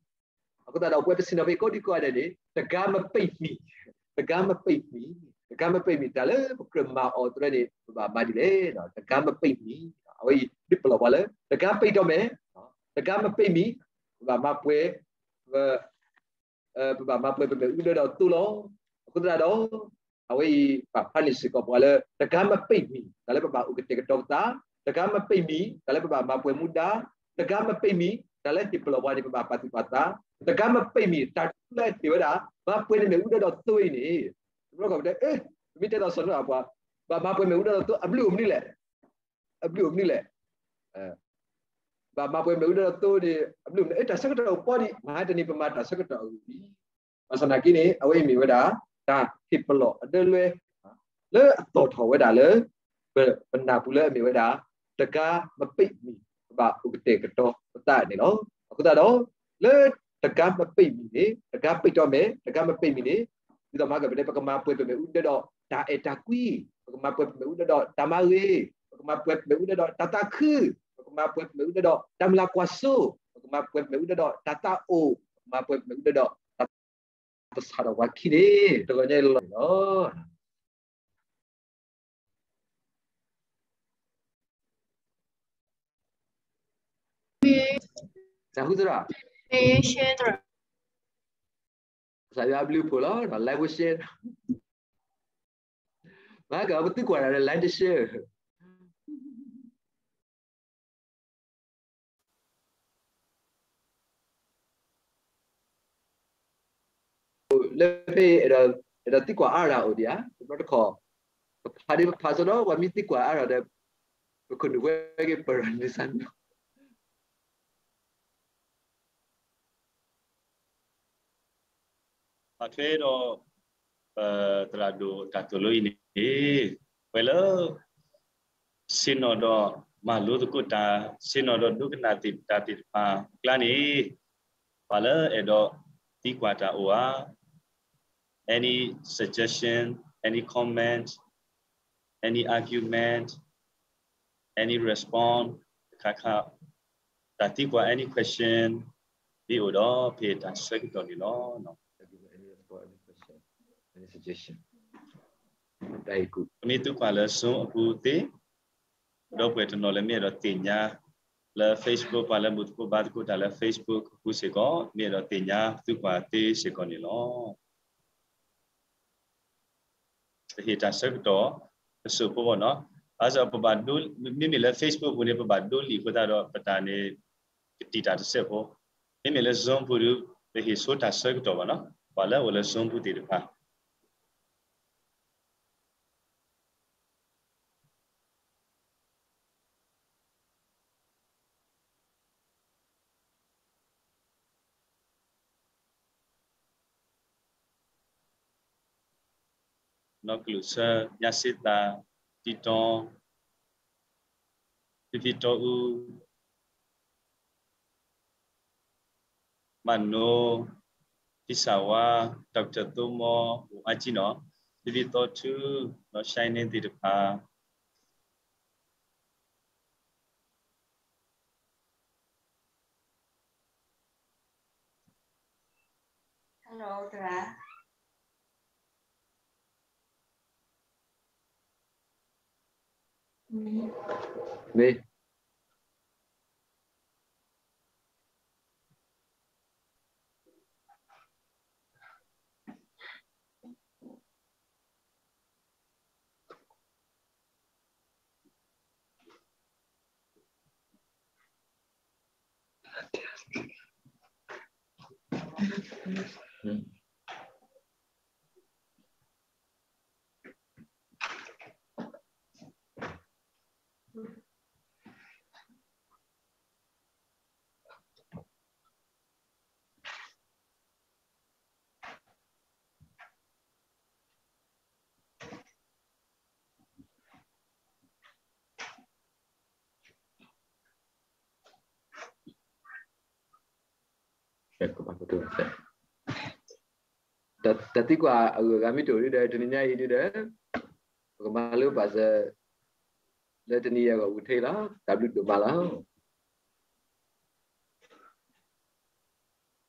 အဃိသတးဒီး ပဝဲပဆ့ၣ်နီၤဖဲကိးဒံကိးဂၤဒဲးန့ၣ် တဂၤမပ့းမံၤ, တဂၤမပ့းမံၤ, တဂၤမပ့းမံၤ တၢ်လၢပကြၢးမၤအီၤတဖၣ်န့ၣ် ပဘၣ်မၤဒ်လဲၣ်, တဂၤမပ့းမံၤ. အဝဲအံၤ ဟ့ၣ်ပလီၢ်ပှၤလၢ တဂၤပိတ်တော့မယ်, တဂၤမပိတ်မံၤ ပဘၣ်မၤပှဲၤ ပဘၣ်မၤပှဲၤပမ့ၣ်အူဒၢဒီးသိလီၤ. အဃိသတးဒီး အဝဲအံၤ ပာ်ဖျါန့ၢ်စ့ၢ်ကီးပှၤလၢ တဂၤမပိတ်မံၤ တၢ်လၢပဘၣ်အိၣ်ကတဲာ်ကတီၤပသး, တဂၤမပိတ်မံၤ တၢ်လၢပဘၣ်မၤပှဲၤမူဒါ, တဂၤမပိတ်မံၤ တၢ်လၢဟ့ၣ်ပလီၢ်ပှၤန့ၣ် ပဘၣ်ပာ်သူၣ်ပာ်သး, တဂၤမပိတ်မံၤ တၢ်လၢဟ့ၣ်ဝဲဒၣ် မၤပှဲၤန့ၢ်မ့ၣ်အူဒၢဒီးသိအံၤန့ၣ်, တဘျီကီၢ်ပတဲ ပမ့ၢ်တဲသိးစီၤနိအပှၤ ဘၣ်မၤပှဲၤမ့ၣ်အူဒၢဒီးသိ အဘျုးအိၣ်မနုၤလဲၣ် အဘျုးအိၣ်မနုၤလဲၣ်. ဘၣ်မၤပှဲၤမ့ၣ်အူဒၢဒီးသိန့ၣ် အဘျုးအိၣ်မနုၤ, တၢ်ဆၢကတီၢ်အိၣ်ပှဲၤဒံး, မဟါတနံၤပမၤတၢ်ဆၢကတီၢ်အဂီၢ်ဒံး. ဘၣ်ဆၣ်သနာ်က့န့ၣ် အဝဲအံၤမ့ၢ်ဝဲဒၣ် တၢ်ဟ့ၣ်ပလီၢ်အဒၢလွဲ လၢအသီၣ်ထီၣ်ဝဲဒၣ်လၢ ပနၢ်ပူၤလၢအမ့ၢ်ဝဲဒၣ် တဂၤမပိတ်မံၤ ပဘၣ်အိၣ်ကတဲာ်ကတီၤပသးန့ၣ်လီၤ. အဃိသတးဒီး လၢတဂၤမပိတ်မံၤန့ၣ် တဂၤပိတ်တော့မယ်, တဂၤမပိတ်မံၤန့ၣ် ဒ်သိးမၤကပတဲ ပကမၤပှဲၤပမ့ၣ်အူဒၢဒီးတၢ်အဲၣ်တၢ်ကွံ, ပကမၤပှဲၤပမ့ၣ်အူဒၢဒီးတၢ်မၤဂ့ၤ, ပကမၤပှဲၤပမ့ၣ်အူဒၢဒီးတၢ်သးခု, ပကမၤပှဲၤပမ့ၣ်အူဒၢဒီးတၢ်မုၢ်လၢ်ကွၢ်စိ, ပကမၤပှဲၤပမ့ၣ်အူဒၢဒီးတၢ်သးအိၣ်, ပကမၤပှဲၤပမ့ၣ်အူဒၢဒီးတၢ်သးသဆၣ်ဒီးပှၤခံန့ၣ် တဂီၤညါအံၤလီၤန့ၣ်လီၤ. တၢ်ဟူသရၣ် ကစၢ်ယွၤဘျုးဖှိၣ်လီၤ, like share, မၤကပသုကွၢ်တၢ်ဒီး like share လၢဖဲအဲၣ်ဒိးသံကွၢ်အါတၢ်အိၣ်ဒံးဧါ, တဘျီတခီၣ် ပဖးဒံးပဖးစ့ၢ်ဒီး ပှၤမ့ၢ်သံကွၢ်အါတၢ်ဒီး ပခိၣ်နူာ်ဝဲက့ၤပရၤနုာ်စၢ်နီၤ ပထွဲဒီး သရၣ်ဒိၣ်တၢ်သိၣ်လိအံၤန့ၣ် ပှၤလၢ ဆ့ၣ်နီၤဒီးမၤလိသကိးတၢ်, ဆ့ၣ်နီၤဒီးဒိကနၣ်သ့ၣ်တၢ်သ့ၣ်တဖၣ်အကျါန့ၣ် ပှၤလၢအဲၣ်ဒိးသံကွၢ်တၢ်အိၣ်ဧါ, any suggestion, any comment, any argument, any response, တခါခါ တၢ်သံကွၢ် any question မ့ၢ်အိၣ်ဒီး ဖဲတၢ်ဆၢကတီၢ်န့ၣ်လီၤ. ပမ့ၢ်သံကွၢ်လၢ Zoom အပူၤသ့, ဒီပုၢ်ဝဲၢ်တနီၤလၢမ့ၢ်အဲၣ်ဒိးသ့ၣ်ညါလၢ Facebook ပှၤလၢမုာ်သကိးဘါသကိးတၢ်လၢ Facebook အပူၤစ့ၢ်ကီး မ့ၢ်အဲၣ်ဒိးသ့ၣ်ညါသံကွၢ်သ့စ့ၢ်ကီးန့ၣ်လီၤ. ပဟ့ၣ်တၢ်ဆၢကတီၢ်တစိၢ်ဖိဘၣ်နီၤ, ဘၣ်ဆၣ်ပဘၣ်ဒိ, မ့မ့ၢ်လၢ Facebook ပူၤန့ၣ် ပဘၣ်ဒိလံာ်အဃိသတးဒီး ပတၢ်န့ၣ် ကတံာ်တၢ်တစဲးဖိ, မ့မ့ၢ်လၢ Zoom ပူၤဒီး ပဟ့ၣ်ဆိတၢ်ဆၢကတီၢ်ဘၣ်နီၤ, ပှၤလၢအိၣ်လၢ Zoom ပူၤသ့ၣ်တဖၣ် နီၢ်ကလူးဆၢ, ညါစ့သး, တံတီ, ဖံဖံတီအူ, မၤနိ, ဖံစၢ်ဝါ, Doctor သိမီ, အိၣ်အါကံနီၤ, ဖံဖံသီထူ, နီၢ် Shining သ့ၣ်တဖၣ် Hello သရၣ်. မ့ၢ် တၢ်သံကွၢ်အဂုၤအဂၤမ့ၢ်တအိၣ်ဒံးဒီး တနံၤညါအံၤဒံးဒီး ပကမၤလိဘၣ်စၢၤ လၢတနံၤအံၤအဂီၢ်ပူၤထဲလီၤ. တၢ်ဘျုးဒိၣ်မးလီၤ.